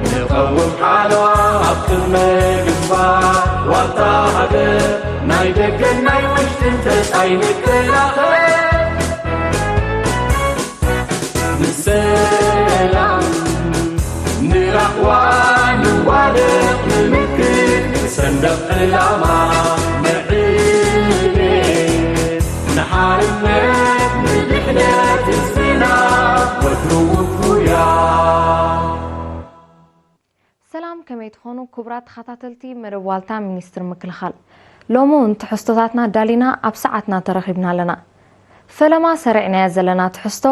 ንቐውም ሓለዋ ኣብ ቅድመ ግንባር ዋልታ ሃገር ናይ ደገን ናይ ውሽጥን ተጻይ ንከላኸል። ንሰላም ንራህዋ ንዋደቕ ንምክት ንሰንደቕ ዕላማ ንዕቤት ንሓርነት ንድሕነት ህዝብና ወትሩ ውፉያ። ሰላም፣ ከመይ ትኾኑ ክቡራት ተኸታተልቲ መደብ ዋልታ ሚኒስትሪ ምክልኻል? ሎሚ እውን ትሕዝቶታትና ኣዳሊና ኣብ ሰዓትና ተረኺብና ኣለና። ፈለማ ሰሪዕናያ ዘለና ትሕዝቶ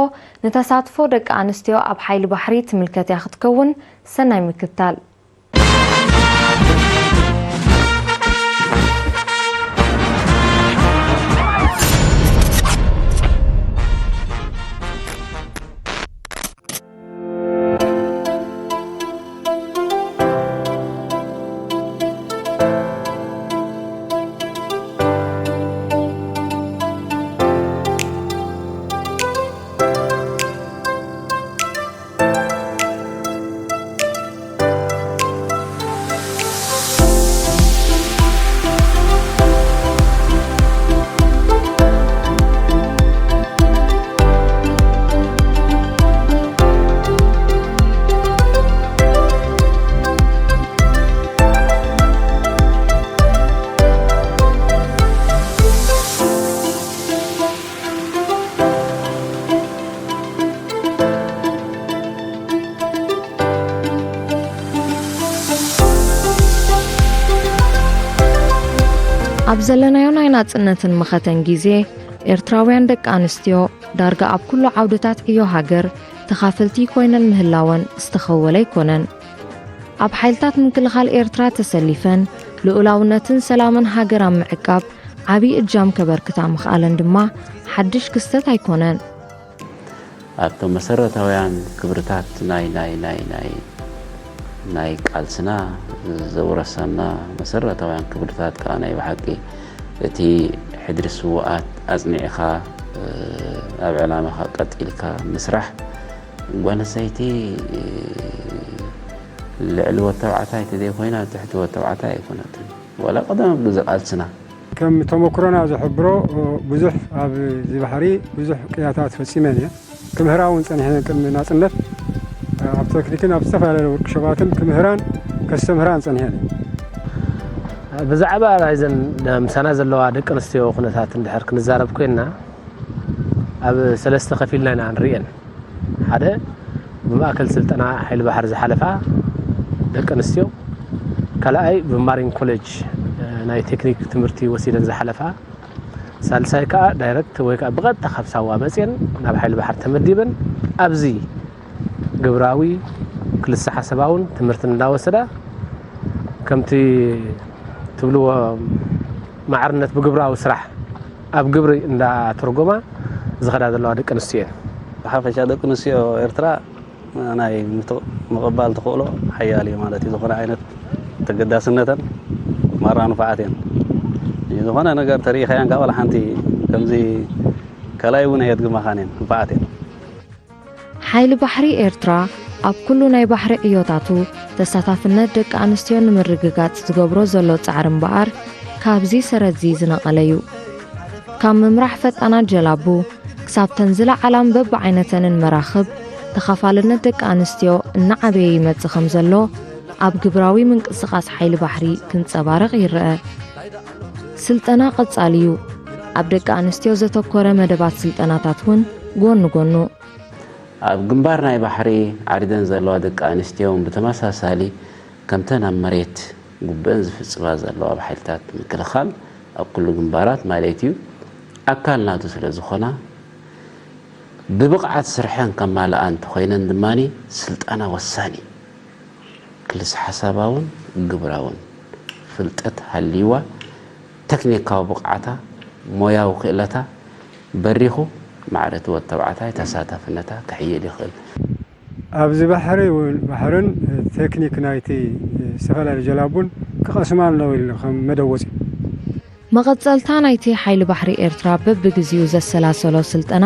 ንተሳትፎ ደቂ ኣንስትዮ ኣብ ሓይሊ ባሕሪ ትምልከት እያ ክትከውን። ሰናይ ምክትታል። ኣብ ዘለናዮ ናይ ናጽነትን መኸተን ግዜ፣ ኤርትራውያን ደቂ ኣንስትዮ ዳርጋ ኣብ ኩሉ ዓውድታት ዕዮ ሃገር ተኻፈልቲ ኮይነን ምህላወን ዝተኸወለ ኣይኮነን። ኣብ ሓይልታት ምክልኻል ኤርትራ ተሰሊፈን፣ ልኡላውነትን ሰላምን ሃገር ኣብ ምዕቃብ ዓቢ እጃም ከበርክታ ምኽኣለን ድማ ሓድሽ ክስተት ኣይኮነን። ኣብቶም መሰረታውያን ክብርታት ናይ፣ ናይ፣ ናይ፣ ናይ፣ ናይ ቃልስና ዘውረሰና መሰረታውያን ክብርታት ከኣ ናይ ብሓቂ እቲ ሕድሪ ስዉኣት ኣጽኒዕኻ፣ ኣብ ዕላማኻ ቀጢልካ ምስራሕ። ጓል ኣንስተይቲ ልዕሊ ወድ ተባዕታይ ተዘይኮይና ትሕቲ ወድ ተባዕታይ ኣይኮነትን። ዋላ ቀደም ኣብዚ ቃልስና ከም ተመክሮና ዝሕብሮ፣ ብዙሕ ኣብዚ ባሕሪ ብዙሕ ቅያታት ፈጺመን እየን። ክምህራ እውን ጸኒሐን ቅድሚ ናጽነት ኣብ ቴክኒክን ኣብ ዝተፈላለዩ ወርክሾፓትን ክምህራን ከስተምህራን ጸኒሐን እየን። ብዛዕባ ናይዘን ምሳና ዘለዋ ደቂ ኣንስትዮ ኩነታት እንድሕር ክንዛረብ ኮይንና፣ ኣብ ሰለስተ ከፊልና ኢና ንርእየን። ሓደ፣ ብማእከል ስልጠና ሓይሊ ባሕሪ ዝሓለፋ ደቂ ኣንስትዮ፣ ካልኣይ ብማሪን ኮሌጅ፣ እ፣ ናይ ቴክኒክ ትምህርቲ ወሲደን ዝሓለፋ፣ ሳልሳይ ከኣ ዳይረክት ወይ ከኣ ብቐጥታ ካብ ሳዋ መጽየን ናብ ሓይሊ ባሕሪ ተመዲበን ኣብዚ ግብራዊ ክልሰ ሓሳባውን ትምህርትን እንዳወሰዳ ከምቲ ትብልዎ ማዕርነት ብግብራዊ ስራሕ ኣብ ግብሪ እንዳተርጎማ ዝኸዳ ዘለዋ ደቂ ኣንስትዮ እየን። ብሓፈሻ ደቂ ኣንስትዮ ኤርትራ ናይ ምት-፣ ምቕባል ተኽእሎ ሓያል እዩ ማለት እዩ። ዝኾነ ዓይነት ተገዳስነተን ማራ ንፉዓት እየን። ዝኾነ ነገር ተሪኢኻየን ካብ ዋላ ሓንቲ ከምዚ ከላይ እውን ኣየድግማኻን እየን፣ ንፉዓት እየን። ሓይሊ ባሕሪ ኤርትራ ኣብ ኩሉ ናይ ባሕሪ ዕዮታቱ ተሳታፍነት ደቂ ኣንስትዮ ንምርግጋጽ ዝገብሮ ዘሎ ጻዕሪ እምበኣር ካብዚ ሰረዚ ዝነቐለ እዩ። ካብ ምምራሕ ፈጣናት ጀላቡ ክሳብ ተን ዝለዓላን በብዓይነተንን መራኽብ ተኻፋልነት ደቂ ኣንስትዮ እናዓበየ ይመጽእ ከም ዘሎ ኣብ ግብራዊ ምንቅስቓስ ሓይሊ ባሕሪ ክንጸባረቕ ይረአ። ስልጠና ቀጻሊ እዩ። ኣብ ደቂ ኣንስትዮ ዘተኮረ መደባት ስልጠናታት እውን ጎኒ ጎኑ። ኣብ ግንባር ናይ ባሕሪ ዓሪደን ዘለዋ ደቂ ኣንስትዮ እውን ብተመሳሳሊ ከምተን ኣብ መሬት ግቡእን ዝፍጽማ ዘለዋ ኣብ ሓይልታት ምክልኻል ኣብ ኩሉ ግንባራት ማለት እዩ ኣካል ናቱ ስለ ዝኾና ብብቕዓት ስርሐን ከማልኣ እንተኾይነን ድማ ስልጠና ወሳኒ እዩ። ክልሰ ሓሳባውን ግብራውን ፍልጠት ሃልይዋ፣ ተክኒካዊ ብቕዓታ፣ ሞያዊ ክእለታ በሪኹ፣ ማዕረ እቲ ወድ ተባዕታይ ተሳታፍነታ ክሕይል ይኽእል። ኣብዚ ባሕሪ እውን፣ ባሕርን ቴክኒክ ናይቲ ዝተፈላለዩ ጀላቡን ክቐስማ ኣለዎ ኢሉ ከም መደወፂ። መቐጸልታ ናይቲ ሓይሊ ባሕሪ ኤርትራ በብግዜኡ ዘሰላሰሎ ስልጠና፣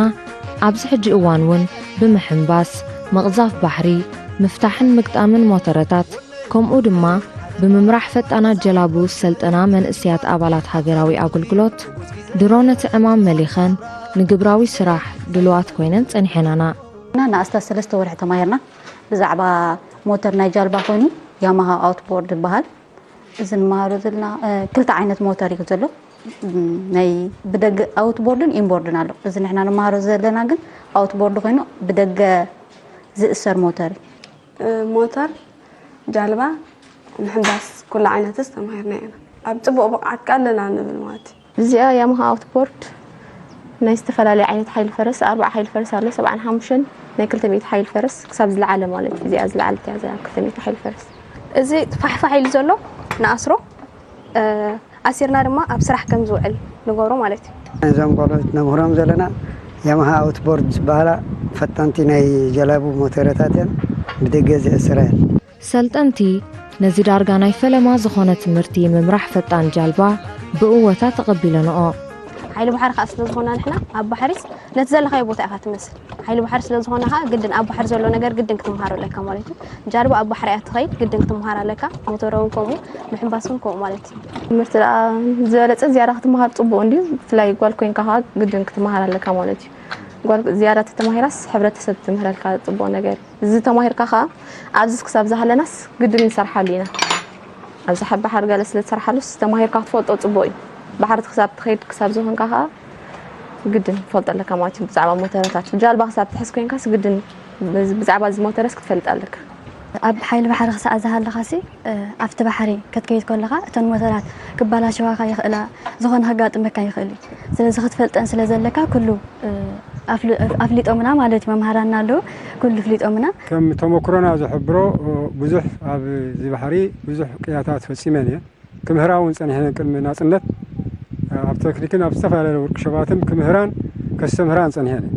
ኣብዚ ሕጂ እዋን እውን ብምሕንባስ፣ ምቕዛፍ ባሕሪ፣ ምፍታሕን ምግጣምን ሞተረታት፣ ከምኡ ድማ ብምምራሕ ፈጣናት ጀላቡ ዝሰልጠና መንእሰያት ኣባላት ሃገራዊ ኣገልግሎት፣ ድሮ ነቲ ዕማም መሊኸን ንግብራዊ ስራሕ ድሉዋት ኮይነን ጸኒሐናና። እና ንኣስታት ሰለስተ ወርሒ ተማሂርና። ብዛዕባ ሞተር ናይ ጃልባ ኮይኑ ያማሃ ኣውትቦርድ ይበሃል። እዚ ንመሃሮ ዘለና፣ እ፣ ክልተ ዓይነት ሞተር እዩ ዘሎ። እም፣ ናይ ብደገ ኣውትቦርድን ኢንቦርድን ኣሎ። እዚ ንሕና ንመሃሮ ዘለና ግን ኣውትቦርድ ኮይኑ ብደገ ዝእሰር ሞተር እዩ። እ፣ ሞተር፣ ጃልባ፣ ምሕንባስ ኩሉ ዓይነትስ ተማሂርና ኢና። ኣብ ጽቡቕ ብቕዓት ከ ኣለና ንብል ማለት እዩ። እዚኣ ያማሃ ኣውትቦርድ ናይ ዝተፈላለየ ዓይነት ሓይሊ ፈረስ፣ ኣርባዓ ሓይሊ ፈረስ ኣሎ፣ ሰብዓን ሓሙሽተን ናይ ክልተ ሚእቲ ሓይሊ ፈረስ ክሳብ ዝለዓለ ማለት እዩ። እዚኣ ዝለዓለት እያ፣ እዛ ክልተ ሚእቲ ሓይሊ ፈረስ። እዚ ፋሕፋሕ ኢሉ ዘሎ ንኣስሮ፣ እ፣ ኣሲርና ድማ ኣብ ስራሕ ከም ዝውዕል ንገብሮ ማለት እዩ። እዞም ቆልዑት ነምህሮም ዘለና ያማሃ ኣውትቦርድ ዝበሃላ ፈጠንቲ ናይ ጀላቡ ሞተረታት እየን። ብደገ ዝእስራ እየን። ሰልጠንቲ ነዚ ዳርጋ ናይ ፈለማ ዝኾነ ትምህርቲ ምምራሕ ፈጣን ጃልባ ብእወታ ተቐቢለንኦ። ሓይሊ ባሕሪ ከኣ ስለ ዝኾና ንሕና ኣብ ባሕሪስ ነቲ ዘለኻዮ ቦታ ኢኻ ትመስል። ሓይሊ ባሕሪ ስለ ዝኾና ከኣ ግድን ኣብ ባሕሪ ዘሎ ነገር ግድን ክትምሃሮ ኣለካ ማለት እዩ። ጃልባ ኣብ ባሕሪ እያ ትኸይድ፣ ግድን ክትምሃር ኣለካ። ሞተር እውን ከምኡ፣ ምሕንባስ እውን ከምኡ ማለት እዩ። ትምህርቲ ደኣ ዝበለጸ ዝያዳ ክትምሃር ጽቡቕ እንድዩ። ብፍላይ ጓል ኮይንካ ከኣ ግድን ክትምሃር ኣለካ ማለት እዩ። ጓል ዝያዳ ተተማሂራስ ሕብረተሰብ ትምህረልካ ጽቡቕ ነገር እዩ። እዚ ተማሂርካ ከኣ ኣብዚ ክሳብ ዝሃለናስ ግድን ንሰርሓሉ ኢና። ኣብዚ ሓ-፣ ባሕሪ ገለ ስለ ትሰርሓሉስ ተማሂርካ ክትፈልጦ ጽቡቕ እዩ። ባሕሪ ክሳብ ትኸይድ ክሳብ ዝኾንካ ከኣ ግድን ክትፈልጦ ኣለካ ማለት እዩ። ብዛዕባ ሞተረታት ጃልባ ክሳብ ትሕዝ ኮይንካስ ግድን ብዝ-፣ ብዛዕባ እዚ ሞተረስ ክትፈልጥ ኣለካ። ኣብ ሓይሊ ባሕሪ ክሳዕ ዝሃለኻሲ፣ እ፣ ኣብቲ ባሕሪ ክትከይድ ከለኻ እተን ሞተራት ክባላሸዋኻ ይኽእላ፣ ዝኾነ ከጋጥመካ ይኽእል እዩ። ስለዚ ክትፈልጠን ስለ ዘለካ ኩሉ፣ እ፣ ኣፍል-፣ ኣፍሊጦምና ማለት እዩ። መምሃራንና ኣለዉ፣ ኩሉ ኣፍሊጦምና። ከም ተመኩሮና ዝሕብሮ፣ እ፣ ብዙሕ ኣብዚ ባሕሪ ብዙሕ ቅያታት ፈጺመን እየን። ክምህራ እውን ጸኒሐን ቅድሚ ናጽነት፣ እ፣ ኣብ ቴክኒክን ኣብ ዝተፈላለዩ ወርክሾፓትን ክምህራን ከስተምህራን ጸኒሐን እየን።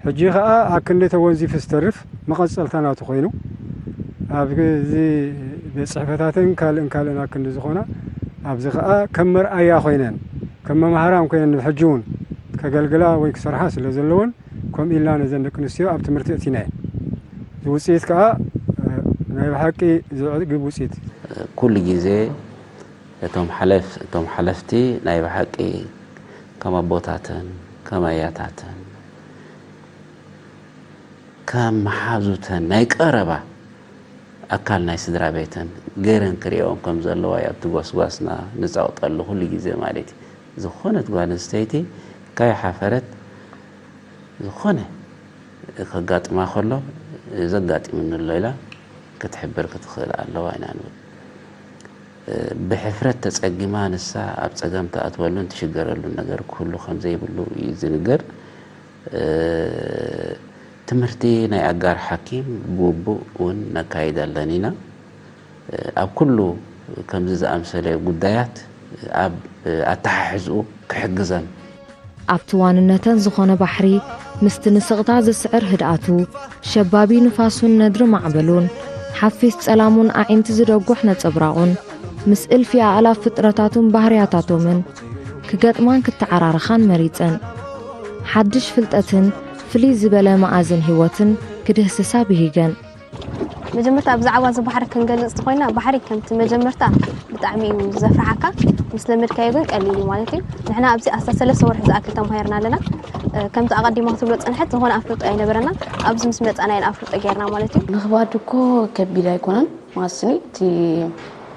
ሕጂ ኸኣ ኣክንዲ ተወንዚፉ ዝተርፍ መቐጸልታ ናቱ ኮይኑ፣ ኣብ እዚ ቤት ጽሕፈታትን ካልእን ካልእን ኣክንዲ ዝኾና፣ ኣብዚ ኸኣ ከም መርኣያ ኮይነን፣ ከም መምሃራን ኮይነን ንሕጂ እውን ከገልግላ ወይ ክሰርሓ ስለ ዘለወን፣ ከምኡ ኢልና ነዘን ደቂ ኣንስትዮ ኣብ ትምህርቲ እቲናየን። እዚ ውጽኢት ከኣ፣ እ፣ ናይ ብሓቂ ዘዕግብ ውጽኢት። ኩሉ ግዜ እቶም ሓለፍ-፣ እቶም ሓለፍቲ ናይ ብሓቂ ከም ኣቦታትን ከም ኣያታትን ከም መሓዙተን ናይ ቀረባ ኣካል ናይ ስድራ ቤተን ገይረን ክርእየኦም ከም ዘለዋ እዩ ኣብቲ ጓስጓስና ንጸቕጠሉ ኩሉ ግዜ ማለት እዩ። ዝኾነት ጓል ኣንስተይቲ ከይሓፈረት ዝኾነ ከጋጥማ ከሎ ዘጋጢሙኒ ኣሎ ኢላ ክትሕብር ክትኽእል ኣለዋ ኢና ንብል። ብሕፍረት ተጸጊማ ንሳ ኣብ ጸገም ትኣትወሉን ትሽገረሉን ነገር ክህሉ ከም ዘይብሉ እዩ ዝንገር። ትምህርቲ ናይ ኣጋር ሓኪም ብግቡእ እውን ነካይድ ኣለና ኢና። ኣብ ኩሉ ከምዚ ዝኣምሰለ ጉዳያት ኣብ ኣተሓሕዝኡ ክሕግዘን ኣብቲ ዋንነተን ዝኾነ ባሕሪ፣ ምስቲ ንስቕታ ዝስዕር ህድኣቱ፣ ሸባቢ ንፋሱን ነድሪ ማዕበሉን፣ ሓፊስ ጸላሙን ኣዒንቲ ዝደጉሕ ነጸብራቑን፣ ምስ እልፊ ኣእላፍ ፍጥረታቱን ባህርያታቶምን ክገጥማን ክተዓራረኻን መሪጸን። ሓድሽ ፍልጠትን ፍልይ ዝበለ መኣዝን ህይወትን ክድህስሳ ብሂገን። መጀመርታ ብዛዕባ እዚ ባሕሪ ክንገልጽ እንተኾይና፣ ባሕሪ ከምቲ መጀመርታ ብጣዕሚ እዩ ዘፍርሓካ፣ ምስ ለመድካዮ ግን ቀሊል እዩ ማለት እዩ። ንሕና ኣብዚ ኣስታት ሰለስተ ወርሒ ዝኣክል ተማሂርና ኣለና። እ፣ ከምቲ ኣቐዲማ ክትብሎ ዝጸንሐት ዝኾነ ኣፍልጦ ኣይነበረና። ኣብዚ ምስ መጻና ኢና ኣፍልጦ ጌርና ማለት እዩ። ምኽባድ እኮ ከቢድ ኣይኮነን፣ ማስኒ እቲ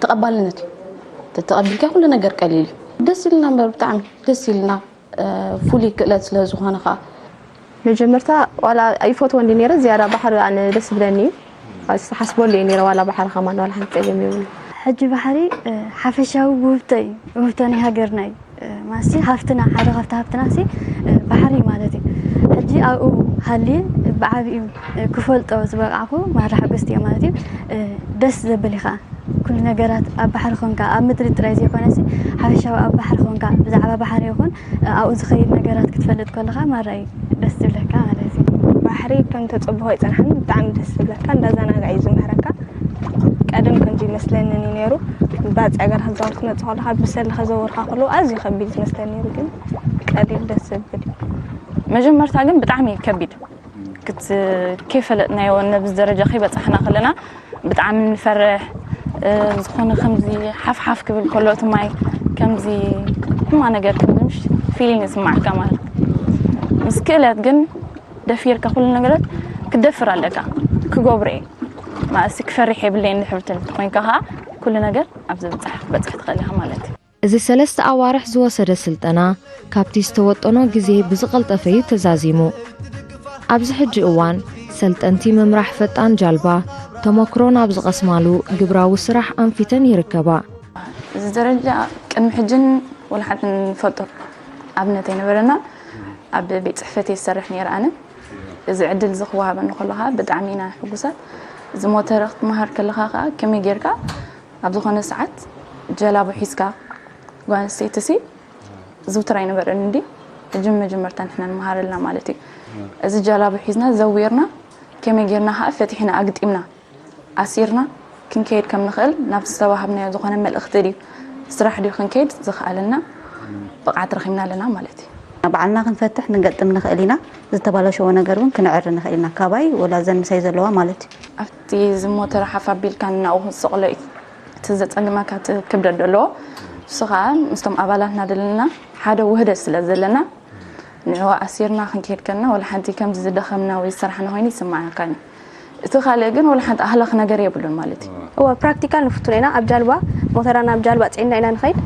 ተቐባልነት እዩ። ተተቐቢልካ ኩሉ ነገር ቀሊል እዩ። ደስ ኢልና እምበር፣ ብጣዕሚ ደስ ኢልና። እ፣ ፍሉይ ክእለት ስለ ዝኾነ ኸኣ። መጀመርታ ዋላ ኣይፈትዎን ድየ ነይረ፣ ዝያዳ ባሕሪ ኣነ ደስ ይብለኒ እዩ። ዝሓስበሉ እየ ነይረ፣ ዋላ ባሕሪ ከማን ዋላ ሓንቲ ጸገም የብሉ። ሕጂ ባሕሪ፣ እ፣ ሓፈሻዊ ውህብቶ እዩ፣ ውህብቶ ናይ ሃገርና እዩ። እ፣ ማሲ ሃፍትና፣ ሓደ ካብቲ ሃፍትና ሲ፣ እ፣ ባሕሪ ማለት እዩ። ሕጂ ኣብኡ ሃልየ ብዓቢኡ፣ እ፣ ክፈልጦ ዝበቃዕኩ ማራ ሓጎስቲ እየ ማለት እዩ። እ፣ ደስ ዘብል እዩ ኸኣ። ኩሉ ነገራት ኣብ ባሕሪ ኮንካ፣ ኣብ ምድሪ ጥራይ ዘይኮነሲ፣ ሓፈሻዊ ኣብ ባሕሪ ኮንካ፣ ብዛዕባ ባሕሪ ይኹን ኣብኡ ዝኸይድ ነገራት ክትፈልጥ ከለኻ ማራ እዩ ደስ ዝብለካ ማለት እዩ። ባሕሪ ከም ተጸብኾ ኣይጸንሓን፣ ብጣዕሚ ደስ ዝብለካ፣ እንዳዘናግዐ እዩ ዝምህረካ። ቀደም ከምዚ ይመስለንን እዩ ነይሩ። ባጽዕ ገርካ ክዛወር ክትመጽእ ከለኻ፣ ብሰሊ ከዘውርካ ከለዉ ኣዝዩ ከቢድ ዝመስለኒ ነይሩ፣ ግን ቀሊል ደስ ዘብል እዩ። መጀመርታ ግን ብጣዕሚ እዩ ከቢድ። ክት ከይፈለጥናዮ ነብዚ ደረጃ ከይበጻሕና ከለና ብጣዕሚ ንፈርሕ። እ፣ ዝኾነ ከምዚ ሓፍ ሓፍ ክብል ከሎ እቲ ማይ ከምዚ ሕማ ነገር ክብል ምሽ ፊሊንግ ይስማዓካ ማለት። ምስ ክእለት ግን ደፊርካ ኩሉ ነገራት ክደፍር ኣለካ። ክገብሮ እየ ማእሲ ክፈርሕ የብለይን ድሕርቲ ኮይንካ ከዓ ኩሉ ነገር ኣብ ዝበጻሕ ክትበጽሕ ትኽእል ኢኻ ማለት እዩ። እዚ ሰለስተ ኣዋርሕ ዝወሰደ ስልጠና ካብቲ ዝተወጠኖ ግዜ ብዝቐልጠፈ እዩ ተዛዚሙ። ኣብዚ ሕጂ እዋን ሰልጠንቲ ምምራሕ ፈጣን ጃልባ ተመክሮ ናብ ዝቐስማሉ ግብራዊ ስራሕ ኣንፊተን ይርከባ። እዚ ደረጃ ቅድሚ ሕጅን ወላ ሓንቲ ንፈልጦ ኣብነት ኣይነበረና። ኣብ ቤት ጽሕፈት እየ ዝሰርሕ ነይረ ኣነ። እዚ ዕድል እዚ ክወሃበኒ ከሎ ከዓ ብጣዕሚ ኢና ሕጉሳት። እዚ ሞተር ክትመሃር ከለኻ ከዓ ከመይ ጌርካ ኣብ ዝኾነ ሰዓት ጀላቡ ሒዝካ፣ ጓል ኣንስተይቲ ሲ ዝውትር ኣይነበረን እንዲ፣ ሕጂ መጀመርታ ንሕና ንመሃረልና ማለት እዩ። እዚ ጀላቡ ሒዝና ዘዊርና ከመይ ጌርና ከዓ ፈቲሕና ኣግጢምና ኣሲርና ክንከይድ ከም ንኽእል ናብ ዝተዋሃብናዮ ዝኾነ መልእኽቲ ድዩ ስራሕ ድዩ ክንከይድ ዝኽኣለና ብቕዓት ረኺብና ኣለና ማለት እዩ። ባዕልና ክንፈትሕ ንገጥም ንኽእል ኢና። ዝተባላሸወ ነገር እውን ክንዕሪ ንኽእል ኢና። ካባይ ወላ ዘን ምሳይ ዘለዋ ማለት እዩ። ኣብቲ ዝሞተረ ሓፍ ኣቢልካ ናብኡ ክትሰቕሎ እዩ። እቲ ዘጸግመካ እቲ ክብደት ዘለዎ። ንሱ ኸኣ ምስቶም ኣባላትና ዘለና ሓደ ውህደት ስለ ዘለና ንዕኡ ኣሲርና ክንከይድ ከለና ወላ ሓንቲ ከምዚ ዝደኸምና ወይ ዝሰራሕና ኮይኑ ይስምዓካ እዩ። እቲ ካልእ ግን ወላ ሓንቲ ኣህላኽ ነገር የብሉን ማለት እዩ። እወ፣ ፕራክቲካል ንፍቱን ኢና። ኣብ ጃልባ ሞተራና ኣብ ጃልባ ጽዒንና ኢና ንኸይድ።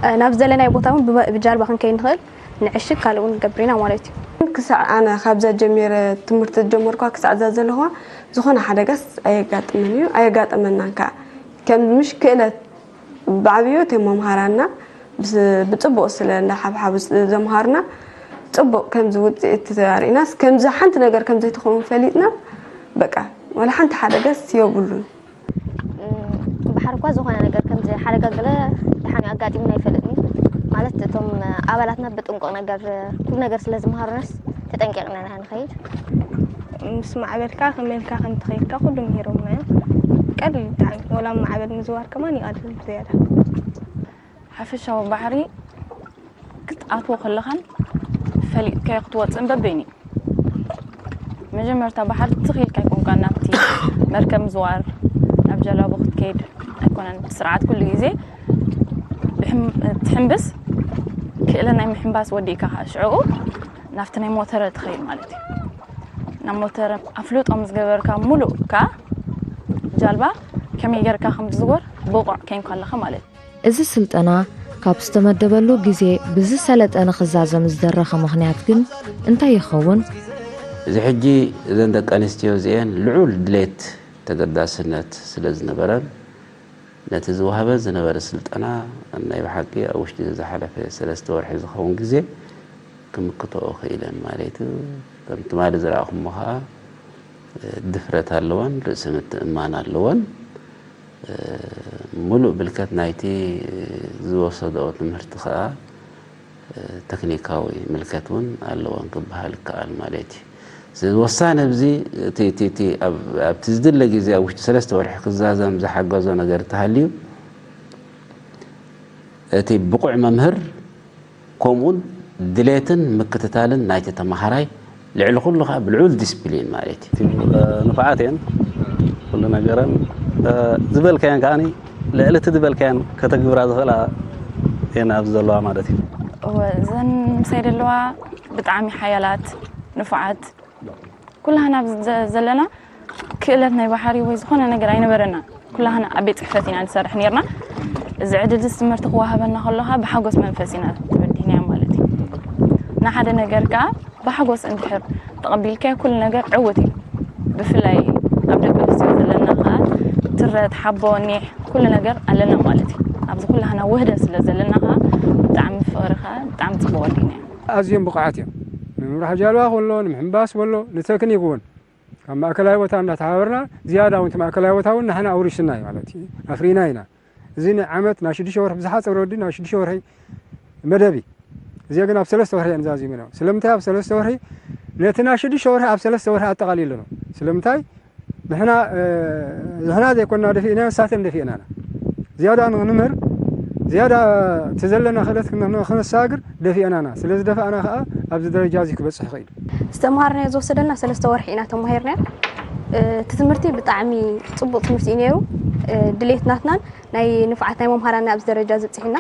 እ፣ ናብ ዝደለናዮ ቦታ እውን ብባ-፣ ብጃልባ ክንከይድ ንኽእል፣ ንዕሽግ ካልእ እውን ንገብር ኢና ማለት እዩ። ክሳዕ ኣነ ካብዛ ጀሚረ ትምህርቲ ዝጀመርኳ ክሳዕ እዛ ዘለኹዋ ዝኾነ ሓደጋስ ኣየጋጥምን እዩ፣ ኣየጋጠመናን ከኣ። ከም ምሽ ክእለት ብዓብዩ እቶም መምሃራንና ብስ-፣ ብጽቡቕ ስለ እንዳሓብሓቡ ስ-፣ ዘምሃሩና ጽቡቕ ከምዚ ውጽኢት ተሪእናስ ከምዚ ሓንቲ ነገር ከም ዘይትኸውን ፈሊጥና በቃ ወላ ሓንቲ ሓደጋስ የብሉን። እም፣ ባሕሪ እኳ ዝኾነ ነገር ከምዚ ሓደጋ ገለ ደሓን ኣጋጢሙና ኣይፈልጥን እዩ። ማለት እቶም ኣባላትና ብጥንቁቕ ነገር ኩሉ ነገር ስለ ዝምሃሩናስ ተጠንቂቕና ኢና ንኸይድ። ምስ ማዕበልካ ከመይ ኢልካ ከም ትኸይድካ ኩሉ ምሂሮምና እዮም። ቀሊል ብጣዕሚ ወላ ማዕበል ምዝዋር ከማን ይቐልል ብዝያዳ። ሓፈሻዊ ባሕሪ ክትኣትዎ ከለኻን ፈሊጥካዮ ክትወፅእን በበይኑ እዩ። መጀመርታ ባሕሪ ትኽ ኢልካ ኣይኮንካን ናብቲ መርከብ ምዝዋር፣ ናብ ጀላቡ ክትከይድ ኣይኮነን። ብስርዓት ኩሉ ግዜ ብሕም-፣ ትሕምብስ ክእለ ናይ ምሕምባስ ወዲእካ ከዓ ሽዕኡ ናብቲ ናይ ሞተረ ትኸይድ ማለት እዩ። ናብ ሞተረ ኣፍልጦ ምስ ገበርካ ሙሉእ ከዓ ጃልባ ከመይ ጌርካ ከም ዝዝወር ብቑዕ ኬንካ ኣለኻ ማለት እዩ። እዚ ስልጠና ካብ ዝተመደበሉ ግዜ ብዝሰለጠ ንኽዛዘም ዝደረኸ ምኽንያት ግን እንታይ ይኸውን? እዚ ሕጂ እዘን ደቂ ኣንስትዮ እዚአን ልዑል ድሌት ተገዳስነት ስለ ዝነበረን ነቲ ዝወሃበን ዝነበረ ስልጠና ናይ ብሓቂ ኣብ ውሽጢ ዝሓለፈ ሰለስተ ወርሒ ዝኸውን ግዜ ክምክትኦ ክኢለን ማለት እዩ። ከም ትማሊ ዝረኣኹሞ ኸዓ ድፍረት ኣለወን፣ ርእሲ ምትእምማን ኣለወን። እ፣ ምሉእ ብልከት ናይቲ ዝወሰድኦ ትምህርቲ ከኣ፣ እ፣ ተክኒካዊ ምልከት እውን ኣለወን ክበሃል ይከኣል ማለት እዩ። ስለዚ ወሳኒ ኣብዚ እቲ፣ እቲ፣ እቲ ኣብ፣ ኣብቲ ዝድለ ግዜ ኣብ ውሽጢ ሰለስተ ወርሒ ክዛዘም ዝሓገዞ ነገር እንተሃልዩ፣ እቲ ብቑዕ መምህር ከምኡውን ድሌትን ምክትታልን ናይቲ ተመሃራይ ልዕሊ ኩሉ ኸዓ ብልዑል ዲስፕሊን ማለት እዩ። እቲ፣ እ፣ ንፉዓት እየን። ኩሉ ነገረን፣ እ፣ ዝበልካየን ከዓኒ ልዕሊ እቲ ዝበልካየን ከተግብራ ዝኽእላ እየን ኣብዚ ዘለዋ ማለት እዩ። እወ፣ እዘን ምሳይ ዘለዋ ብጣዕሚ ሓያላት፣ ንፉዓት፣ ኩላህና ኣብዚ ዘ-፣ ዘለና ክእለት ናይ ባሕሪ ወይ ዝኾነ ነገር ኣይነበረና። ኩላህና ኣብ ቤት ጽሕፈት ኢና ንሰርሕ ነርና። እዚ ዕድል እዚ ትምህርቲ ክወሃበና ከሎ ኸኣ ብሓጎስ መንፈስ ኢና ተበዲህናዮ ማለት እዩ። ንሓደ ነገር ከኣ ብሓጎስ እንድሕር ተቐቢልካዮ ኩሉ ነገር ዕዉት እዩ። ብፍላይ ኣብ ደቂ ኣንስትዮ ዘለና ኸኣ ትረት፣ ሓቦ፣ ኒሕ ኩሉ ነገር ኣለና ማለት እዩ። ኣብዚ ኩላህና ውህደት ስለ ዘለና ኸኣ ብጣዕሚ ፍቕሪ ኸኣ ብጣዕሚ ጽቡቕ ወዲእናዮ። ኣዝዮም ብቑዓት እዮም። ንምምራሕ ጃልባ ከሎ፣ ንምሕንባስ ከሎ፣ ንተክኒክ እውን ካብ ማእከላይ ቦታ እንዳተሓባበርና፣ ዝያዳ እውን እቲ ማእከላይ ቦታ እውን ንሕና ኣውሪስና እዩ ማለት እዩ። ኣፍሪና ኢና። እዚ ንዓመት ናይ ሽዱሽተ ወርሒ፣ ብዝሓጸረ ወዲ ናይ ሽዱሽተ ወርሒ መደብ እዩ። እዚ ግን ኣብ ሰለስተ ወርሒ እየን ዛዚምናዮ። ስለምንታይ ኣብ ሰለስተ ወርሒ? ነቲ ናይ ሽዱሽተ ወርሒ ኣብ ሰለስተ ወርሒ ኣጠቓሊሉ ነው። ስለምንታይ? ንሕና፣ እ፣ ንሕና ዘይኮንና ደፊእናዮ፣ ንሳተን ደፊእናና። ዝያዳ ንኽንምህር ዝያዳ እቲ ዘለና ክእለት ክን-፣ ክነሳግር ደፊእናና። ስለ ዝደፋእና ከኣ ኣብዚ ደረጃ እዚ ክበጽሕ ይኽእል። ዝተምሃርናዮ ዝወሰደልና ሰለስተ ወርሒ ኢና ተማሂርናዮ። እቲ ትምህርቲ ብጣዕሚ ጽቡቕ ትምህርቲ እዩ ነይሩ። ድሌት ናትናን ናይ ንፍዓት ናይ መምሃራንና ኣብዚ ደረጃ ዘብጽሕና።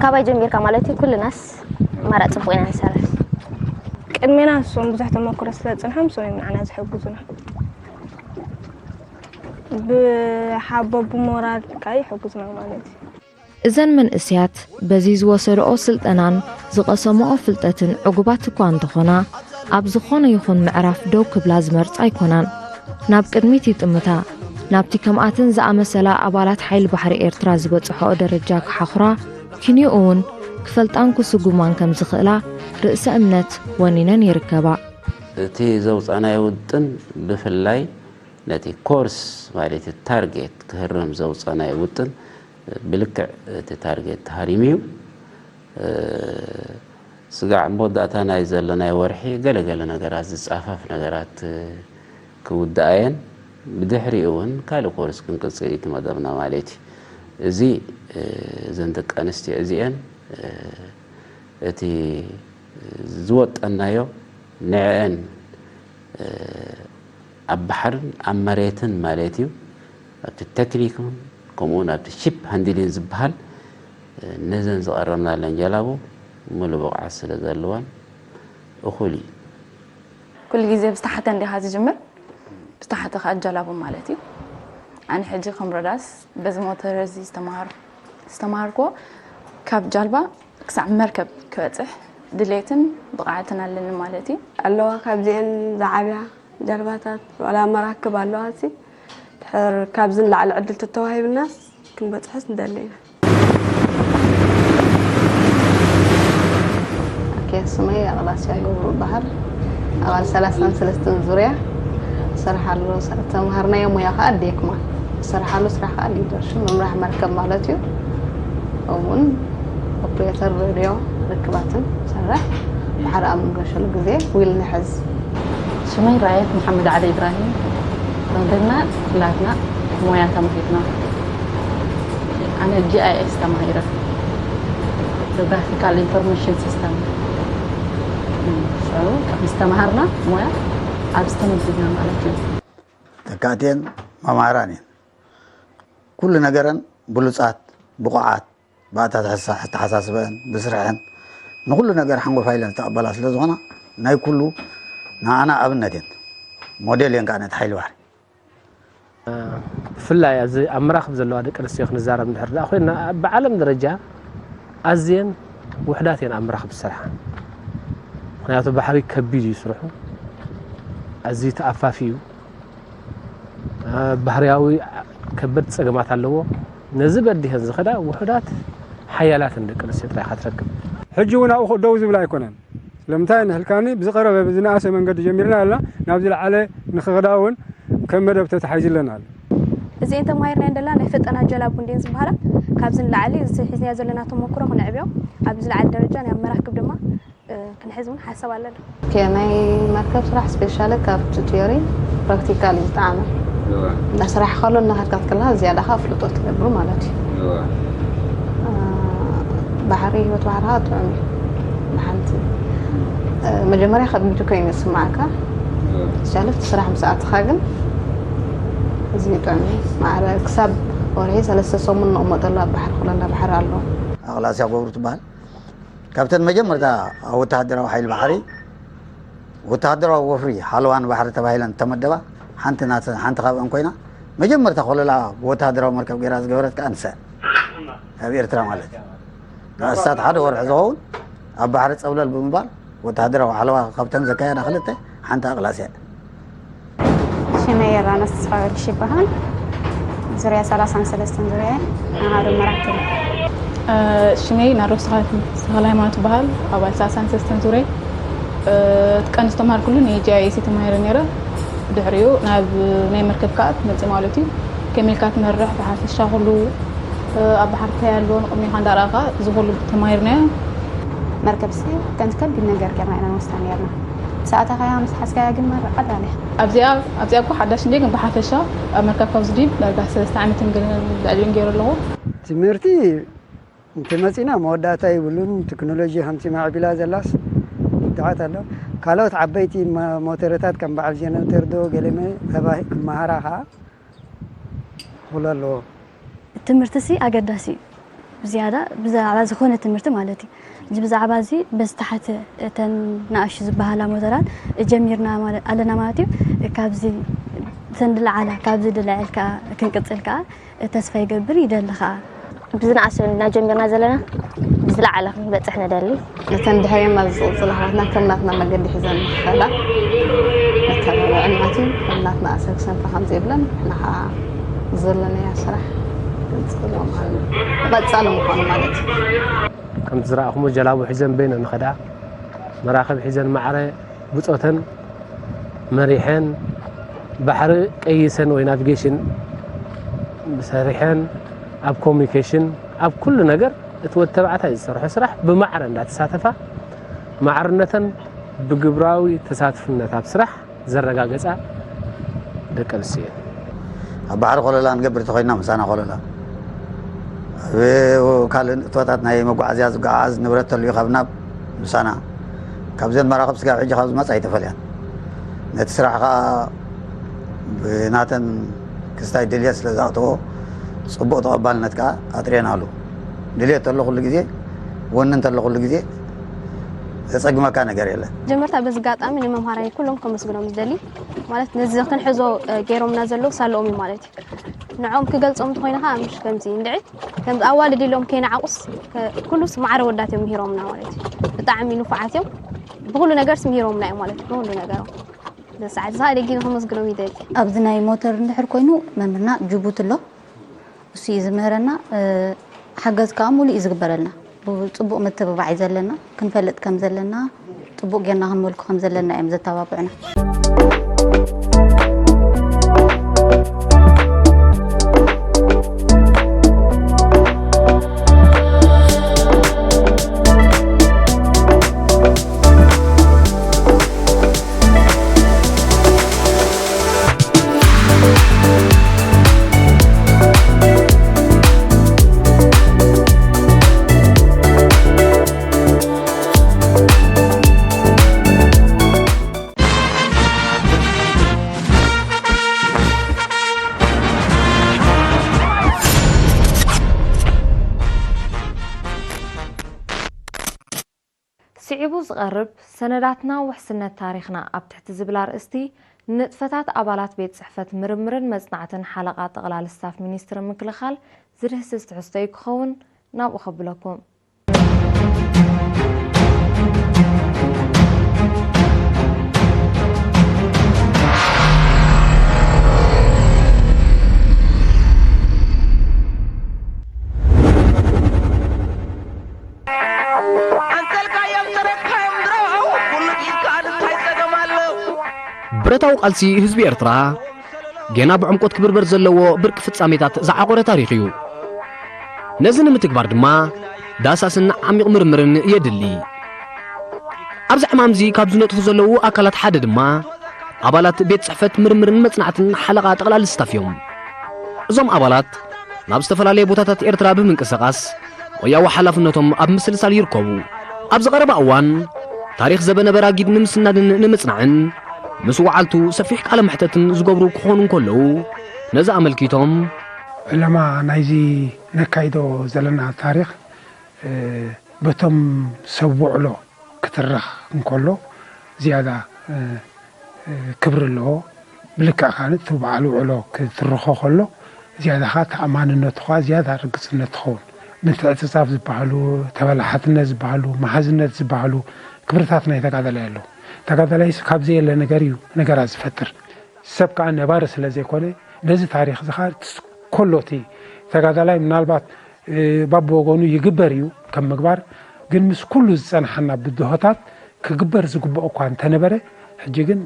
ካባይ ጀሚርካ ማለት እዩ፣ ኩልናስ ኣማራጭ ጽቡቕ ኢና ንሰርሕ። ቅድሜና ንሶም ብዙሕ ተመክሮ ስለ ዝጸንሖም ንሶም እዮም ንዓና ዝሕግዙና። ብሓቦ ብሞራል ከኣ ይሕግዙና ማለት እዩ። እዘን መንእስያት በዚ ዝወሰድኦ ስልጠናን ዝቐሰምኦ ፍልጠትን ዕጉባት እኳ እንተኾና፣ ኣብ ዝኾነ ይኹን ምዕራፍ ደው ክብላ ዝመርጻ ኣይኮናን። ናብ ቅድሚት ይጥምታ። ናብቲ ከምኣተን ዝኣመሰላ ኣባላት ሓይሊ ባሕሪ ኤርትራ ዝበጽሖኦ ደረጃ ክሓኹራ፣ ክንዮኡ እውን ክፈልጣን ክስጉማን ከም ዝኽእላ ርእሰ እምነት ወኒነን ይርከባ። እቲ ዘውጻናዮ ውጥን ብፍላይ ነቲ ኮርስ ማለት እዩ ታርጌት ክህረም ዘውጻናዮ ውጥን ብልክዕ እቲ ታርጌት ተሃሪሙ እዩ። ስጋዕ መወዳእታ ናይ ዘለናይ ወርሒ ገለ ገለ ነገራት ዝጻፈፍ ነገራት ክውድኣየን ብድሕሪኡ እውን ካልእ ኮርስ ክንቅጽል እዩ እቲ መደብና ማለት እዩ። እዚ እዘን ደቂ ኣንስትዮ እዚአን እቲ ዝወጠናዮ ንዕአን ኣብ ባሕርን ኣብ መሬትን ማለት እዩ ኣብቲ ቴክኒክን ከምኡውን ኣብቲ ሺፕ ሃንድሊን ዝበሃል ነዘን ዝቐረብናለን ጀላቡ ሙሉ ብቕዓት ስለ ዘለዋን እኹል እዩ። ኩሉ ግዜ ብዝተሓተ እንዲኻ ዝጅምር፣ ብዝተሓተ ከኣ ጀላቡ ማለት እዩ። ኣነ ሕጂ ከም ሮዳስ በዚ ሞተር እዚ ዝተማሃር-፣ ዝተማሃርክዎ ካብ ጃልባ ክሳዕ መርከብ ክበጽሕ ድሌትን ብቕዓትን ኣለኒ ማለት እዩ። ኣለዋ ካብዚአን ዝዓብያ ጃልባታት ዋላ መራክብ ኣለዋ። እዚ ድሕር ካብዚ ንላዕሊ ዕድል ተተዋሂብናስ ክንበጽሕስ ንደሊ ኢና። ኦኬ፣ ስመይ ኣቕላስያ ገብሩ እበሃል። ኣባል ሰላሳን ሰለስተን ዙርያ እሰርሓሉ፣ ተምሃርናዮ ሞያ ከኣ ዴክማ። እሰርሓሉ ስራሕ ከኣ ሊደርሽፕ፣ ምምራሕ መርከብ ማለት እዩ። ከምኡውን ኦፕሬተር ሬድዮ ርክባትን ሰርሕ። ባሕሪ ኣብ ንገሸሉ ግዜ ዊል ንሕዝ። ሽመይ ራየት መሓመድ ዓሊ ኢብራሂም። ተምሃርና ኩላትና ሞያ ተማሂርና። ኣነ ጂ ኣይ ኤስ ተማሂረ። ጂኦግራፊካል ኢንፎርሜሽን ሲስተም። ሽዑ ምስ ተምሃርና ሞያ ኣብዚ ተመዝግና ማለት እዩ። ተካእትየን መማህራን እየን። ኩሉ ነገረን ብሉጻት፣ ብቑዓት፣ ብኣተሓሳስበአን፣ ብስርሐን፣ ንኹሉ ነገር ሓንጎፋይ ኢለን ዝተቐበላ ስለ ዝኾና፣ ናይ ኩሉ ንዓና ኣብነት እየን። ሞዴል እየን ከኣ ነቲ ሓይሊ ባሕሪ። ብፍላይ ኣብዚ ኣብ መራኽብ ዘለዋ ደቂ ኣንስትዮ ክንዛረብ እንድሕር ደኣ ኮይንና፣ ኣብ ዓለም ደረጃ ኣዝየን ውሑዳት እየን ኣብ መራኽብ ዝሰርሓ። ምኽንያቱ ባሕሪ ከቢድ እዩ ስርሑ፣ ኣዝዩ ተኣፋፊ እዩ። ባህርያዊ ከበድቲ ጸገማት ኣለዎ። ነዚ በዲሀን ዝኸዳ ውሑዳት ሓያላትን ደቂ ኣንስትዮ ጥራይ ኢኻ ትረክብ። ሕጂ እውን ኣብኡ ደው ዝብላ ኣይኮነን። ስለምንታይ ንህልካኒ ብዝቐረበ ብዝነኣሰ መንገዲ ጀሚርና ኣለና፣ ናብ ዝለዓለ ንኽኸዳ እውን ከም መደብ ተታሒዙለን ኣሎ። እዚኤን ተማሂርናየን ደላ ናይ ፈጠና ጀላቡ እንድየን ዝበሃላ። ካብዚ ንላዕሊ እዚ ሒዝናዮ ዘለና ተመክሮ ክነዕብዮ፣ ኣብ ዝለዓለ ደረጃ ናይ መራክብ ድማ እ፣ ክንሕዝ እውን ሓሳብ ኣለና። ኦኬ፣ ናይ መርከብ ስራሕ ስፔሻሊ ካብቲ ቲዮሪ ፕራክቲካል እዩ ዝጠዓመ። እዋ። እንዳ ስራሕ ከሎ እናኸድካ ትከለኻ ዝያዳ ከዓ ፍልጦ ትገብር ማለት እዩ። እዋ። እ፣ ባሕሪ፣ ህይወት ባሕሪ ከዓ ጥዑም እዩ። ንሓንቲ፣ እ፣ መጀመርያ ከቢድ ኮይኑ ይስማዓካ። እዋ። ስፔሻሊ እቲ ስራሕ ምስ ኣተኻ ግን እዚ ጥዑም እዩ። ማዕረ ክሳብ ወርሒ ሰለስተ ሰሙን ንቕመጠሉ ኣብ ባሕሪ፣ ኩለና ባሕሪ ኣሎ። ኣቕላስያ ገብሩ ትበሃል። ካብተን መጀመርታ ኣብ ወተሃደራዊ ሓይሊ ባሕሪ፣ ወተሃደራዊ ወፍሪ ሓለዋ ንባሕሪ ተባሂለን እተመደባ ሓንቲ ናተ-፣ ሓንቲ ካብአን ኮይና፣ መጀመርታ ኮለላ ብወተሃደራዊ መርከብ ገይራ ዝገበረት ከኣ ንሳ እያ። ኣብ ኤርትራ ማለት እዩ። ንኣስታት ሓደ ወርሒ ዝኸውን ኣብ ባሕሪ ጸብለል ብምባል ወተሃደራዊ ሓለዋ ካብተን ዘካየዳ ክልተ ሓንቲ ኣቕላስያ እያ። ሽመይ የራነስ ተስፋ ጊዮርጊስ ይበሃል። ዙርያ ሰላሳን ሰለስተን ዙርያ እየ። ኣሃዱ መራክብ። እ፣ ሽመይ ናርዶስ ተኽለ፣ ተኽለ ሃይማኖት ይበሃል። ኣባል ሰላሳን ሰለስተን ዙርያ። እ፣ እቲ ቀንዲ ዝተምሃርኩሉ ናይ ጂ ኣይ ኤስ ተማሂረ ነይረ። ድሕሪኡ ናብ ናይ መርከብ ከዓ መፅእ ማለት እዩ። ከመይ ኢልካ ትመርሕ፣ ብሓፈሻ ኩሉ፣ እ፣ ኣብ ባሕሪ እንታይ ኣሎ ንቕድሚኻ እንዳረኣኻ፣ እዚ ኩሉ ተማሂርናዮ። መርከብሲ ከምዚ ከቢድ ነገር ጌርና ኢና ንወስዳ ኔርና። ምስ ኣተኻያ፣ ምስ ሓዝካያ ግን መረ-፣ ቀላል እያ። ኣብዚኣ፣ ኣብዚኣ እኮ ሓዳሽ እንድየ፣ ግን ብሓፈሻ ኣብ መርከብካ ኣብዚ ድዩ ዳርጋ ሰለስተ ዓመትን ግን ልዕሊኡን ገይረ ኣለኹ። ትምህርቲ እንተመጺና መወዳእታ ይብሉን። ቴክኖሎጂ ከምቲ ማዕቢላ ዘላስ ብድዓት ኣሎ። ካልኦት ዓበይቲ ማ-፣ ሞተረታት ከም በዓል ጀነሬተር ዶ ገለመ ተባሂ-፣ ክመሃራ ኸዓ ክኽእሉ ኣለዎ። ትምህርትሲ ኣገዳሲ እዩ። ብዝያዳ ብዛዕባ ዝኾነ ትምህርቲ ማለት እዩ። እዚ ብዛዕባ እዚ በዝተሓተ እተን ንኣሽቱ ዝበሃላ ሞተራት ጀሚርና ማለት ኣለና ማለት እዩ። ካብዚ እተን ዝለዓላ ካብዚ ድልዕል ከዓ ክንቅፅል ከዓ ተስፋ ይገብር ይደሊ ከዓ። ብዝነኣሰ እናጀመርና ዘለና ብዝለዓለ ክንበፅሕ ንደሊ። እተን ድሕሬና ዝፅቕፅላ ኣሕዋትና ከም ናትና መገዲ ሒዘን ንክኸዳ ነተባብዐን ማለት እዩ። ከም ናትና ኣሰር ክሰንፋ ከም ዘይብለን ንዓ ዘለናያ ስራሕ ክንፅሎ ማለት እዩ። ቀፃሊ ምዃኑ ማለት እዩ። ከምቲ ዝረኣኹሞ ጀላቡ ሒዘን በይነን ንኸዳ መራኽብ ሒዘን ማዕረ ብፆተን መሪሐን ባሕሪ ቀይሰን ወይ ናቪጌሽን ሰሪሐን ኣብ ኮሙኒኬሽን ኣብ ኩሉ ነገር እቲ ወዲ ተባዕታይ ዝሰርሖ ስራሕ ብማዕረ እንዳተሳተፋ ማዕርነተን ብግብራዊ ተሳትፍነት ኣብ ስራሕ ዘረጋገፃ ደቂ ኣንስትዮ እየን። ኣብ ባሕሪ ኮለላ ንገብር እንተኾይንና ምሳና ኮለላ ኣብ ካልእ ንእቶታት ናይ መጓዓዝያ ዝጓዓዝ ንብረት ተልዩ ካብና ምሳና ካብዘን መራኽብ ስጋብ ሕጂ ካብ ዝመፃ ኣይተፈልያን። ነቲ ስራሕ ከዓ ብናተን ክስታይ ድልየት ስለ ዝኣተዎ ፅቡቕ ተቐባልነት ከዓ ኣጥርየናሉ። ድልየት ተሎ ኩሉ ግዜ ወኒ እንተሎ ኩሉ ግዜ ዘፀግመካ ነገር የለን። መጀመርታ በዚ ኣጋጣሚ ንመምሃራይ ኩሎም ከመስግኖም ዝደሊ ማለት ነዚ ክንሕዞ ገይሮምና ዘለዉ ሳለኦም እዩ ማለት እዩ። ንዕኦም ክገልፆም እንተኾይነ ከዓ ምሽ ከምዚ እንድዒ ከምዚ ኣዋልድ ኢሎም ከይነዓቑስ ኩሉስ ማዕረ ወዳት እዮም ምሂሮምና ማለት እዩ። ብጣዕሚ ንፉዓት እዮም። ብኩሉ ነገርስ ምሂሮምና እዮም ማለት እዩ። ብኩሉ ነገሮም ሰዓት ዝኸዓ ደጊ ንኸመስግኖም ይደሊ። ኣብዚ ናይ ሞተር እንድሕር ኮይኑ መምህርና ጅቡት ኣሎ። እሱ እዩ ዝምህረና። ሓገዝ ከዓ ሙሉእ እዩ ዝግበረልና። ብፅቡቕ ምትብባዕ እዩ ዘለና። ክንፈልጥ ከም ዘለና፣ ፅቡቕ ጌርና ክንመልኮ ከም ዘለና እዮም ዘተባብዑና። ስዒቡ ዝቐርብ ሰነዳትና ውሕስነት ታሪኽና ኣብ ትሕቲ ዝብል ኣርእስቲ ንንጥፈታት ኣባላት ቤት ጽሕፈት ምርምርን መጽናዕትን ሓለቓ ጠቕላሊ ስታፍ ሚኒስትሪ ምክልኻል ዝድህስስ ትሕዝቶ እዩ ክኸውን። ናብኡ ከብለኩም። ብረታዊ ቃልሲ ህዝቢ ኤርትራ ጌና ብዕምቆት ክብርበር ዘለዎ ብርቂ ፍጻሜታት ዝዓቖረ ታሪኽ እዩ። ነዚ ንምትግባር ድማ ዳህሳስን ዓሚቕ ምርምርን የድሊ። ኣብዚ ዕማምዚ ካብ ዝነጥፉ ዘለዉ ኣካላት ሓደ ድማ ኣባላት ቤት ጽሕፈት ምርምርን መጽናዕትን ሓለቓ ጠቕላሊ ስታፍ እዮም። እዞም ኣባላት ናብ ዝተፈላለየ ቦታታት ኤርትራ ብምንቅስቓስ ሞያዊ ሓላፍነቶም ኣብ ምስልሳል ይርከቡ። ኣብ ዝቐረባ እዋን ታሪኽ ዘበነ በራጊድ ንምስናድን ንምጽናዕን ምስ ወዓልቱ ሰፊሕ ቃለ መሕተትን ዝገብሩ ክኾኑ እንከለዉ ነዚ ኣመልኪቶም ዕላማ ናይዚ ነካይዶ ዘለና ታሪኽ በቶም ሰብ ውዕሎ ክትረኽ እንከሎ ዝያዳ ክብሪ ኣለዎ። ብልክዕ ከዓ እቲ በዓል ውዕሎ ክትርኾ ከሎ ዝያዳ ከዓ ተኣማንነቱ ከዓ ዝያዳ ርግፅነት ትኸውን። ምትዕፅፃፍ ዝበሃሉ፣ ተበላሓትነት ዝበሃሉ፣ መሃዝነት ዝበሃሉ ክብርታት ናይ ተጋዳላይ ኣለዉ። ተጋዳላይስ ካብ ዘየለ ነገር እዩ ነገራት ዝፈጥር። ሰብ ከዓ ነባሪ ስለ ዘይኮነ ነዚ ታሪኽ እዚ ከዓ ኮሎ እቲ ተጋዳላይ ምናልባት ባብወገኑ ይግበር እዩ ከም ምግባር ግን ምስ ኩሉ ዝፀንሓና ብድሆታት ክግበር ዝግብኦ እኳ እንተነበረ ሕጂ ግን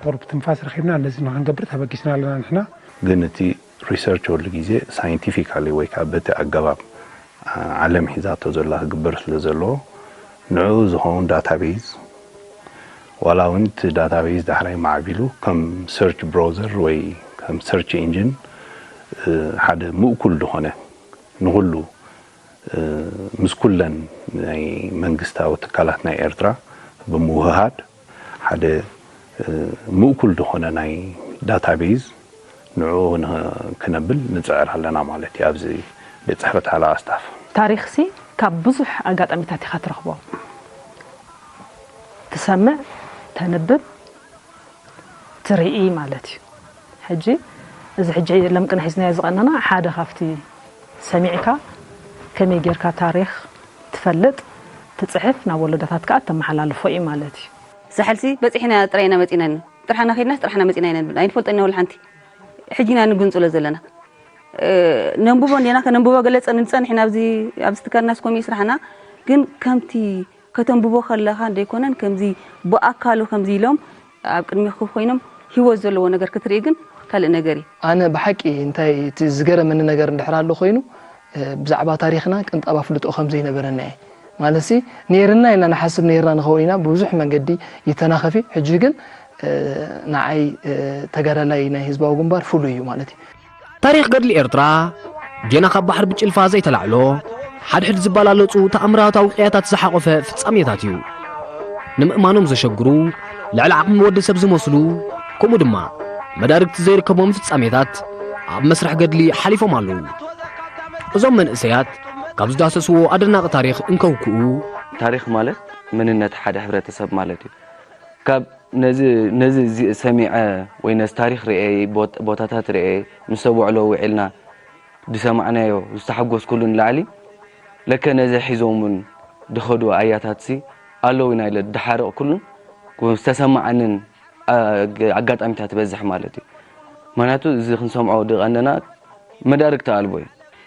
ቁሩብ ትንፋስ ረኺብና ነዚ ንክንገብር ተበጊስና ኣለና ንሕና። ግን እቲ research ኩሉ ግዜ scientifically ወይ ከዓ በቲ ኣገባብ ዓለም ሒዛቶ ዘላ ክግበር ስለ ዘለዎ ንዕኡ ዝኸውን database ዋላ እውን እቲ database ዳሕራይ ማዕቢሉ ከም search browser ወይ ከም search engine ሓደ ምእኩል ዝኾነ ንኹሉ ምስ ኩለን ናይ መንግስታዊ ትካላት ናይ ኤርትራ ብምውህሃድ ሓደ ምእኩል ዝኾነ ናይ ዳታቤዝ ንዕኡ ክነብል ንፅዕር ኣለና ማለት እዩ። ኣብዚ ቤት ፅሕፈት ሓለቓ ስታፍ ታሪኽሲ ካብ ብዙሕ ኣጋጣሚታት ኢኻ ትረኽቦ፣ ትሰምዕ፣ ተንብብ፣ ትርኢ ማለት እዩ። ሕጂ እዚ ሕጂ ለምቅና ሒዝናዮ ዝቐነና ሓደ ካብቲ ሰሚዕካ ከመይ ጌርካ ታሪኽ ትፈልጥ፣ ትጽሕፍ፣ ናብ ወለዶታት ከኣ ተመሓላልፎ እዩ ማለት እዩ። ሳሕልሲ በጺሕና ጥራይና መጺናን ጥርሓና ከይድናስ ጥርሓና መጺና ኢና ንብል ኣይንፈልጦ ኢና ወላ ሓንቲ። ሕጂ ኢና ንግንጽሎ ዘለና። ነንብቦ እንዲና ከነንብቦ ገለጸ ንጸንሕ ኢና ኣብዚ ኣብዚ ትካልና ስኮሚ ስራሕና ግን ከምቲ ከተንብቦ ከለኻ እንደይኮነን ከምዚ ብኣካሉ ከምዚ ኢሎም ኣብ ቅድሚኹ ኮይኖም ሂወት ዘለዎ ነገር ክትርኢ ግን ካልእ ነገር እዩ። ኣነ ብሓቂ እንታይ እቲ ዝገረመኒ ነገር እንድሕር ኣሎ ኮይኑ ብዛዕባ ታሪኽና ቅንጣብ ኣፍልጦ ከም ዘይነበረና እየ። ማለትሲ ነይርና ኢልና ንሓስብ ነይርና ንኸውን ኢና ብብዙሕ መንገዲ ይተናኸፍ እዩ። ሕጂ ግን ንዓይ ተጋዳላይ ናይ ህዝባዊ ግንባር ፍሉይ እዩ ማለት እዩ። ታሪኽ ገድሊ ኤርትራ ጌና ካብ ባሕሪ ብጭልፋ ዘይተላዕሎ፣ ሓድሕድ ዝበላለጹ ተኣምራታዊ ቅያታት ዝሓቖፈ ፍጻሜታት እዩ። ንምእማኖም ዘሸግሩ፣ ልዕሊ ዓቕሚ ወዲ ሰብ ዝመስሉ፣ ከምኡ ድማ መዳርግቲ ዘይርከቦም ፍጻሜታት ኣብ መስርሕ ገድሊ ሓሊፎም ኣለዉ። እዞም መንእሰያት ካብ ዝዳሰስዎ ኣደናቒ ታሪኽ እንከውክኡ፣ ታሪኽ ማለት መንነት ሓደ ሕብረተሰብ ማለት እዩ። ካብ ነዚ ነዚ እዚ ሰሚዐ ወይ ነዚ ታሪኽ ርእየ ቦታታት ርእየ ምስ ሰብ ውዕሎ ውዒልና ዝሰማዕናዮ ዝተሓጎስኩሉ ንላዕሊ ለከ ነዚ ሒዞም እውን ዝኸዱ ኣያታትሲ ኣለዉ ኢና ኢለ ዝሓረቕኩሉን ዝተሰማዓንን ኣጋጣሚታት ይበዝሕ ማለት እዩ። ምኽንያቱ እዚ ክንሰምዖ ዝቐነና መዳርግቲ ኣልቦ እዩ።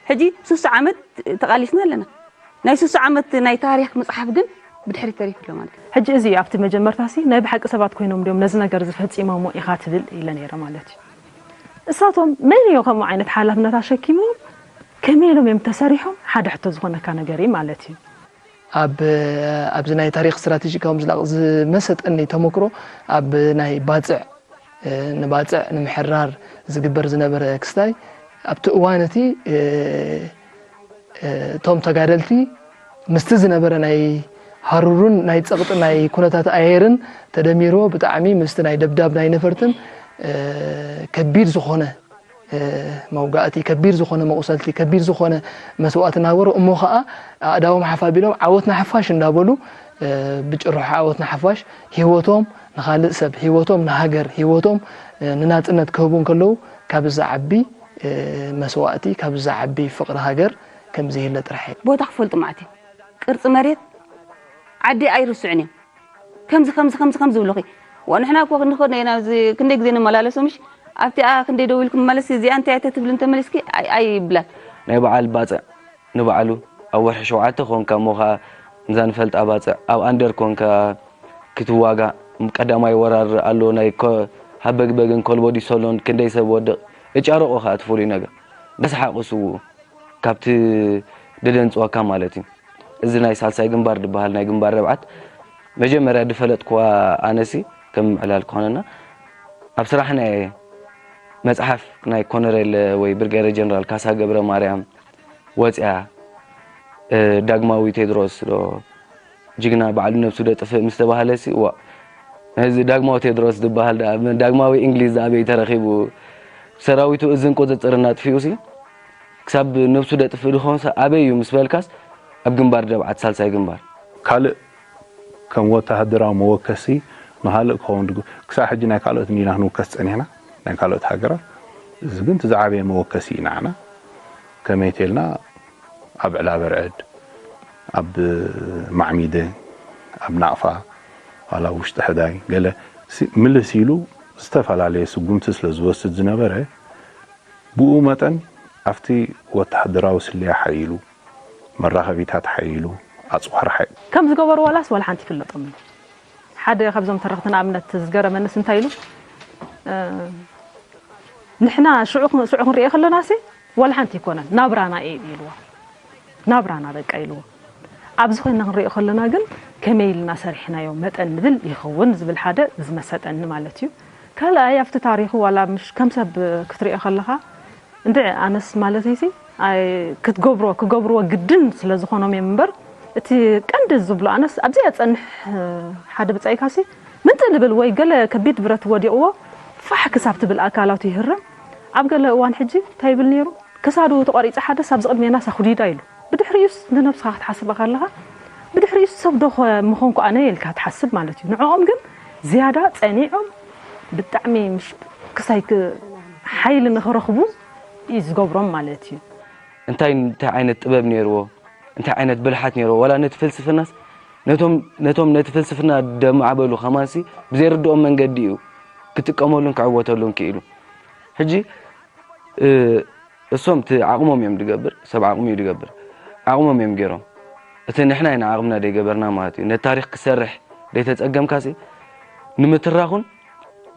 ሕጂ ስሱ ዓመት ተቓሊስና ኣለና። ናይ ስሱ ዓመት ናይ ታሪኽ ምጽሓፍ ግን ብድሕሪት ተሪፉ ኣሎ ማለት እዩ። ሕጂ እዚ ኣብቲ መጀመርታሲ ናይ ብሓቂ ሰባት ኮይኖም ድዮም ነዚ ነገር እዚ ፈጺሞሞ ኢኻ ትብል ኢለ ነይረ ማለት እዩ። እሳቶም መን እዮም ከምኡ ዓይነት ሓላፍነት ኣሸኪሞም ከመይ ኢሎም እዮም ተሰሪሖም ሓደ ሕቶ ዝኾነካ ነገር እዩ ማለት እዩ። ኣብ ኣብዚ ናይ ታሪኽ ስትራቴጂ ካብ ምዝላቕ ዝመሰጠኒ ተመክሮ ኣብ ናይ ባጽዕ ንባጽዕ ንምሕራር ዝግበር ዝነበረ ክስታይ ኣብቲ እዋን እቲ እቶም ተጋደልቲ ምስቲ ዝነበረ ናይ ሃሩርን ናይ ጸቕጢ ናይ ኩነታት ኣየርን ተደሚርዎ ብጣዕሚ ምስቲ ናይ ደብዳብ ናይ ነፈርትን ከቢድ ዝኾነ መውጋእቲ፣ ከቢድ ዝኾነ መቑሰልቲ፣ ከቢድ ዝኾነ መስዋእቲ እናገበሩ እሞ ኸዓ ኣእዳዎም ሓፍ ኣቢሎም ዓወት ንሓፋሽ እንዳበሉ ብጭርሖ ዓወት ንሓፋሽ ሂወቶም ንኻልእ ሰብ፣ ሂወቶም ንሃገር፣ ሂወቶም ንናጽነት ክህቡ እንከለዉ ካብዚ ዝዓቢ መስዋእቲ፣ ካብዚ ዝዓቢ ፍቕሪ ሃገር ከምዘየለ ጥራሕ እዩ። ቦታ ክፈልጡ መዓት እዩ። ቅርጺ መሬት ዓዲ ኣይርስዑን እዮም። ከምዚ ከምዚ ከምዚ ከምዚ ይብሉኺ። ዋ ንሕና እኮ ክንኸድ ኢና ኣብዚ ክንደይ ግዜ ንመላለሶ ምሽ ኣብቲኣ ክንደይ ደው ኢልኩም መለስ እዚኣ እንታይ እያ ተትብል እንተመሊስኪ ኣይብላን። ናይ በዓል ባጽዕ ንባዕሉ ኣብ ወርሒ ሸውዓተ ኮንካ እሞ ኸኣ እዛ ንፈልጣ ባጽዕ ኣብ ኣንደር ኮንካ ክትዋጋእ ቀዳማይ ወራር ኣሎ ናይ ሃበግበግን ኮልቦዲ ሶሎን ክንደይ ሰብ ወድቕ እጫረቑ ኸኣ እቲ ፍሉይ ነገር ደስሓቑ ስውኡ ካብቲ ደደንጽወካ ማለት እዩ። እዚ ናይ ሳልሳይ ግንባር ዝበሃል ናይ ግንባር ርብዓት መጀመርያ ዝፈለጥክዋ ኣነሲ ከም ዕላል ክኾነና ኣብ ስራሕና እየ መፅሓፍ ናይ ኮነሬል ወይ ብርጌደር ጀነራል ካሳ ገብረ ማርያም ወፅያ ዳግማዊ ቴድሮስ ዶ ጅግና ባዕሉ ነብሱ ደጥፍእ ምስ ተባሃለ ሲ ዋ እዚ ዳግማዊ ቴድሮስ ዝበሃል ደኣ ዳግማዊ እንግሊዝ ኣበይ ተረኺቡ ሰራዊቱ እዝን ቁፅፅርን ኣጥፊኡ ሲ ክሳብ ነብሱ ደጥፍእ ድኾን ሲ ኣበይ እዩ ምስ በልካስ ኣብ ግንባር ደብዓት ሳልሳይ ግንባር ካልእ ከም ወተሃደራዊ መወከሲ ንኻልእ ክኸውን ድግ ክሳብ ሕጂ ናይ ካልኦት እንዲና ክንውከስ ጸኒሕና ናይ ካልኦት ሃገራት እዚ ግን እቲ ዝዓበየ መወከሲ እዩ ንዓና ከመይ ተልና ኣብ ዕላበርዕድ ኣብ ማዕሚደ ኣብ ናቕፋ ዋላ ውሽጢ ሕዳይ ገለ ምልስ ኢሉ ዝተፈላለየ ስጉምቲ ስለ ዝወስድ ዝነበረ ብኡ መጠን ኣብቲ ወተሃደራዊ ስለያ ሓይሉ መራኸቢታት ሓይሉ ኣፅዋር ሓይሉ ከም ዝገበሩ ዋላስ ዋላ ሓንቲ ይፍለጦም እዩ ሓደ ካብዞም ተረኽቲ ንኣብነት ዝገረመንስ እንታይ ኢሉ ንሕና ሽዑ ክንሪኦ ከለና ሲ ዋላ ሓንቲ ይኮነን ናብራና እዩ ኢልዎ ናብራና በቃ ኢልዎ ኣብዚ ኮይና ክንሪኦ ከለና ግን ከመይ ኢልና ሰሪሕናዮ መጠን ንብል ይኸውን ዝብል ሓደ ዝመሰጠኒ ማለት እዩ ካልኣይ ኣብቲ ታሪኹ ዋላ ምሽ ከም ሰብ ክትሪኦ ከለኻ እንድዒ ኣነስ ማለተይሲ ኣይ ክትገብሮ ክገብርዎ ግድን ስለ ዝኾኖም እዮም እምበር፣ እቲ ቀንዲ ዝብሎ ኣነስ ኣብዚኣ ጸንሕ ሓደ ብጻይካሲ ምንጥልብል ወይ ገለ ከቢድ ብረት ወዲቕዎ ፋሕ ክሳብ ትብል ኣካላቱ ይህረም። ኣብ ገለ እዋን ሕጂ እንታይ ይብል ነይሩ? ክሳዱ ተቋሪጸ ሓደስ ኣብዚ ቅድሜና ሳኹዲዳ ኢሉ። ብድሕሪኡስ ንነብስኻ ክትሓስባ ከለኻ ብድሕሪኡስ ሰብ ዶ ምኾንኩ ኣነ ኢልካ ትሓስብ ማለት እዩ። ንዕኦም ግን ዝያዳ ጸኒዖም ብጣዕሚ ምሽ ክሳይ ሓይሊ ንኽረኽቡ እዩ ዝገብሮም ማለት እዩ። እንታይ እንታይ ዓይነት ጥበብ ነይርዎ፣ እንታይ ዓይነት ብልሓት ነይርዎ፣ ዋላ ነቲ ፍልስፍናስ ነቶም ነቶም ነቲ ፍልስፍና ደማዕበሉ ከማንሲ ብዘይርድኦም መንገዲ እዩ ክጥቀመሉን ክዕወተሉን ክኢሉ። ሕጂ እሶም እቲ ዓቕሞም እዮም ድገብር፣ ሰብ ዓቕሙ እዩ ድገብር። ዓቕሞም እዮም ገይሮም። እቲ ንሕና ኢና ዓቕምና ደይገበርና ማለት እዩ። ነቲ ታሪኽ ክሰርሕ ደይተጸገምካሲ ንምትራኹን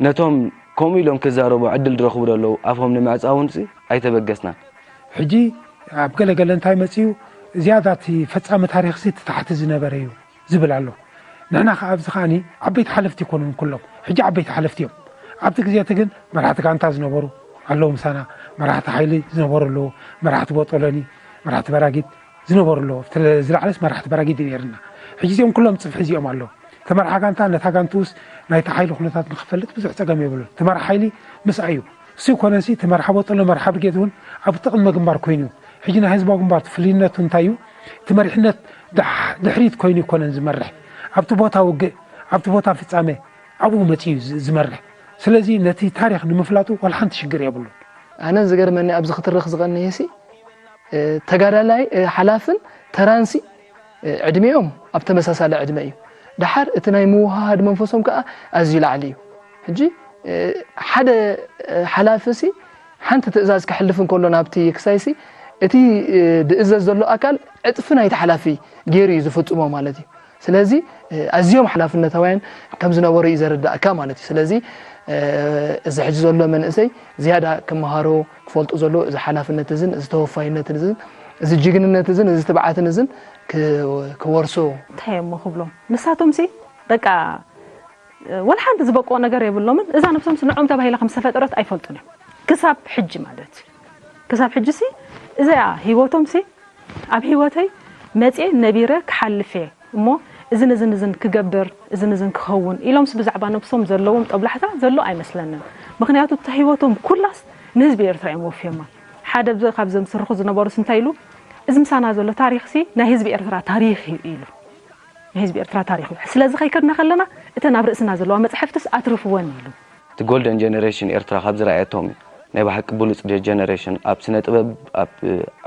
ነቶም ከምኡ ኢሎም ክዛረቡ ዕድል ድረኽቡ ደለዉ ኣፎም ንምዕጻውንሲ ኣይተበገስናን። ሕጂ ኣብ ገለ ገለ እንታይ መጽዩ ዝያዳ እቲ ፈጻሚ ታሪኽሲ እቲ ታሕቲ ዝነበረ እዩ ዝብል ኣሎ። ንሕና ከኣ ኣብዚ ከኣኒ ዓበይቲ ሓለፍቲ ይኮኑን ኩሎም ሕጂ ዓበይቲ ሓለፍቲ እዮም። ኣብቲ ግዜ እቲ ግን መራሕቲ ጋንታ ዝነበሩ ኣለዉ ምሳና፣ መራሕቲ ሓይሊ ዝነበሩ ኣለዉ፣ መራሕቲ ቦጦሎኒ፣ መራሕቲ በራጊድ ዝነበሩ ኣለዉ። ኣብቲ ዝለዓለስ መራሕቲ በራጊድ እዩ ነይርና። ሕጂ እዚኦም ኩሎም ጽፍሒ እዚኦም ኣለዉ። ተመርሓ ጋንታ ነታ ጋንትኡስ ናይቲ ሓይሊ ኩነታት ንክፈልጥ ብዙሕ ጸገም የብሉን። ተመርሓ ሓይሊ ምስኣ እዩ። እሱ ይኮነሲ እቲ መርሓ ቦጦሎ መርሓ ብርጌድ እውን ኣብ ጥቕሚ ግንባር ኮይኑ እዩ። ሕጂ ናይ ህዝባዊ ግንባር ፍልይነቱ እንታይ እዩ? እቲ መሪሕነት ድሕሪት ኮይኑ ይኮነን ዝመርሕ ኣብቲ ቦታ ውግእ ኣብቲ ቦታ ፍጻመ ኣብኡ መጺኡ ዝመርሕ። ስለዚ ነቲ ታሪኽ ንምፍላጡ ዋላ ሓንቲ ሽግር የብሉን። ኣነ ዝገርመኒ ኣብዚ ክትርኽ ዝቐነየሲ ተጋዳላይ ሓላፍን ተራንሲ ዕድሜኦም ኣብ ተመሳሳሊ ዕድመ እዩ። ደሓር እቲ ናይ ምውህሃድ መንፈሶም ከኣ ኣዝዩ ላዕሊ እዩ። ሕጂ ሓደ ሓላፊ ሲ ሓንቲ ትእዛዝ ከሕልፍ እንከሎ ናብቲ ክሳይ ሲ እቲ ድእዘዝ ዘሎ ኣካል ዕጽፊ ናይቲ ሓላፊ ገይሩ እዩ ዝፍጽሞ ማለት እዩ። ስለዚ ኣዝዮም ሓላፍነታውያን ከም ዝነበሩ እዩ ዘረዳእካ ማለት እዩ። ስለዚ እዚ ሕጂ ዘሎ መንእሰይ ዝያዳ ክመሃሮ ክፈልጡ ዘለዎ እዚ ሓላፍነት እዝን እዚ ተወፋይነት እዝን እዚ ጅግንነት እዝን እዚ ትብዓትን እዝን ክወርሶ እንታይ እሞ ክብሎም ንሳቶም ሲ በቃ ወላ ሓንቲ ዝበቅዎ ነገር የብሎምን። እዛ ነብሶም ሲ ንዖም ተባሂላ ከም ዝተፈጠረት ኣይፈልጡን እዮም ክሳብ ሕጂ ማለት እዩ። ክሳብ ሕጂ ሲ እዚኣ ህይወቶም ሲ ኣብ ህይወተይ መፅየ ነቢረ ክሓልፍ እየ እሞ እዝን እዝን እዝን ክገብር እዝን እዝን ክኸውን ኢሎምስ ብዛዕባ ነብሶም ዘለዎም ጠብላሕታ ዘሎ ኣይመስለንን። ምኽንያቱ እታ ህይወቶም ኩላስ ንህዝቢ ኤርትራ እዮም ወፍዮማ። ሓደ ብዚ ካብዞም ዝስርኹ ዝነበሩስ እንታይ ኢሉ፣ እዚ ምሳና ዘሎ ታሪኽሲ ናይ ህዝቢ ኤርትራ ታሪኽ እዩ ኢሉ። ናይ ህዝቢ ኤርትራ ታሪኽ እዩ። ስለዚ ከይከድና ከለና እተን ኣብ ርእስና ዘለዋ መጻሕፍትስ ኣትርፍወን ኢሉ። እቲ ጎልደን ጀነሬሽን ኤርትራ ካብ ዝረኣየቶም እዩ። ናይ ብሓቂ ብሉጽ ጀነሬሽን ኣብ ስነ ጥበብ፣ ኣብ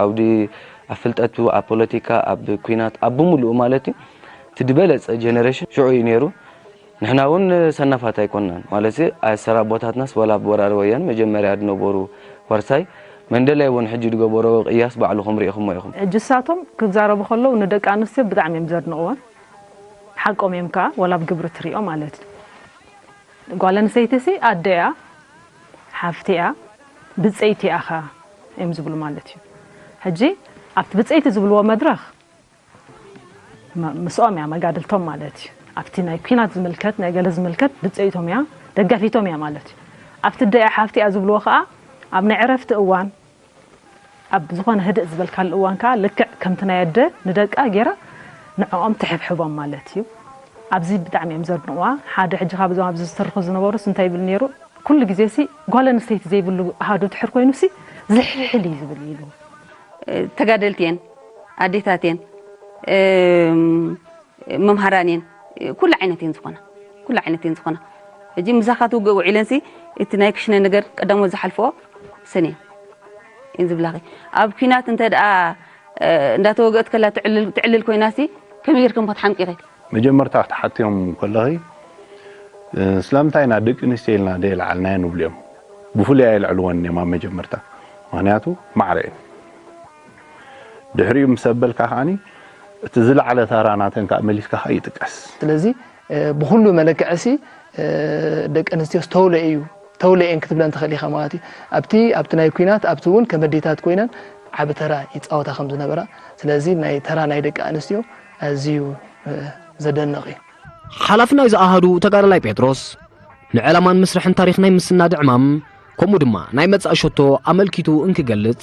ዓውዲ፣ ኣብ ፍልጠቱ፣ ኣብ ፖለቲካ፣ ኣብ ኲናት፣ ኣብ ብምሉኡ ማለት እዩ። እቲ ዝበለጸ ጀነሬሽን ሽዑ እዩ ነይሩ። ንሕና እውን ሰናፋት ኣይኮንናን ማለት ኣሰር ኣቦታትናስ ዋላ ኣብ ወራር ወያን መጀመርያ ዝነበሩ ዋርሳይ መንደላይ እውን ሕጂ ዝገበሮ ቅያስ ባዕልኹም ርኢኹሞ ኢኹም። ሕጂ እሳቶም ክዛረቡ ከለዉ ንደቂ ኣንስትዮ ብጣዕሚ እዮም ዘድንቕወን። ሓቆም እዮም ከዓ ዋላ ኣብ ግብሪ ትሪኦ ማለት እዩ። ጓል ኣንስተይቲ ሲ ኣደ እያ፣ ሓፍቲ እያ፣ ብፀይቲ እያ ኸዓ እዮም ዝብሉ ማለት እዩ። ሕጂ ኣብቲ ብፀይቲ ዝብልዎ መድረኽ ምስኦም እያ መጋድልቶም ማለት እዩ። ኣብቲ ናይ ኲናት ዝምልከት ናይ ገለ ዝምልከት ብፀይቶም እያ ደጋፊቶም እያ ማለት እዩ። ኣብቲ ኣደ እያ ሓፍቲ እያ ዝብልዎ ከዓ ኣብ ናይ ዕረፍቲ እዋን ኣብ ዝኾነ ህድእ ዝበልካሉ እዋን ከዓ ልክዕ ከምቲ ናይ ኣደ ንደቃ ገይራ ንዕኦም ትሕብሕቦም ማለት እዩ። ኣብዚ ብጣዕሚ እዮም ዘድንቕዋ። ሓደ ሕጂ ካብዞም ኣብዚ ዝተርኹ ዝነበሩስ እንታይ ይብል ነይሩ? ኩሉ ግዜ ሲ ጓል ኣንስተይቲ ዘይብሉ ኣሃዱ ድሕር ኮይኑ ሲ ዝሕልሕል እዩ ዝብል ኢሉ። ተጋደልቲ እየን ኣዴታት እየን መምሃራን እየን ኩሉ ዓይነት እየን ዝኾና ኩሉ ዓይነት እየን ዝኾና ሕጂ ምሳኻ ትውግእ ውዒለንሲ እቲ ናይ ክሽነ ነገር ቀዳሞት ዝሓልፍኦ ሰን እየን እየን ዝብላኺ ኣብ ኲናት እንተ ደኣ እንዳተወግአት ከላ ትዕልል ኮይናሲ ከመይ ጌርክም ክትሓምቂኺ መጀመርታ ክትሓትዮም ከለኺ ስለምንታይ ኢና ደቂ ኣንስትዮ ኢልና ደየልዓልናየን ንብሉ እዮም። ብፍሉይ ኣየልዕልወን እዮም ኣብ መጀመርታ፣ ምኽንያቱ ማዕረ እየን። ድሕሪኡ ምስ ኣበልካ ከዓኒ እቲ ዝለዓለ ታራ ናተን ከዓ መሊስካ ከዓ ይጥቀስ። ስለዚ ብኹሉ መለክዕሲ ደቂ ኣንስትዮ ዝተውለ እዩ ተውለ እየን ክትብለን ትኽእል ኢኻ ማለት እዩ። ኣብቲ ኣብቲ ናይ ኲናት ኣብቲ እውን ከም ኣዴታት ኮይነን ዓቢ ተራ ይፃወታ ከም ዝነበራ ስለዚ ናይ ተራ ናይ ደቂ ኣንስትዮ ኣዝዩ ዘደንቕ እዩ። ሓላፊ ናይዚ ኣሃዱ ተጋዳላይ ጴጥሮስ፣ ንዕላማን መስርሕን ታሪኽ ናይ ምስናድ ዕማም፣ ከምኡ ድማ ናይ መጻኢ ሸቶ ኣመልኪቱ እንክገልጽ፣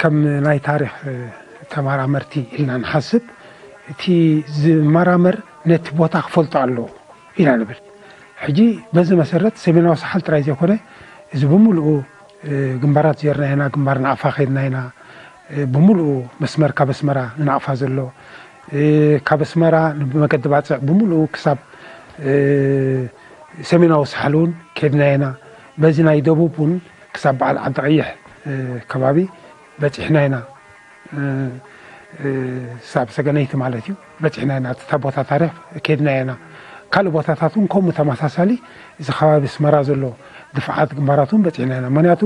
ከም ናይ ታሪኽ ተመራመርቲ ኢልና ንሓስብ፣ እቲ ዝመራመር ነቲ ቦታ ክፈልጦ ኣለዎ ኢና ንብል። ሕጂ በዚ መሰረት ሰሜናዊ ሳሕል ጥራይ ዘይኮነ፣ እዚ ብምልኡ ግንባራት ዜርና ኢና፣ ግንባር ናቕፋ ከድና ኢና። ብምልኡ መስመር ካብ ኣስመራ ንናቕፋ ዘሎ፣ ካብ ኣስመራ ንመገዲ ባጽዕ ብምልኡ ክሳብ ሰሜናዊ ሳሕል እውን ከድና ኢና። በዚ ናይ ደቡብ እውን ክሳብ በዓል ዓዲ ቀይሕ ከባቢ በጺሕና ኢና። ክሳብ ሰገነይቲ ማለት እዩ በጺሕና ኢና። እታ ቦታ ታሪኽ ከድና ኢና። ካልእ ቦታታት እውን ከምኡ ተመሳሳሊ፣ እዚ ከባቢ ኣስመራ ዘሎ ድፍዓት ግንባራት እውን በጺሕና ኢና። ምክንያቱ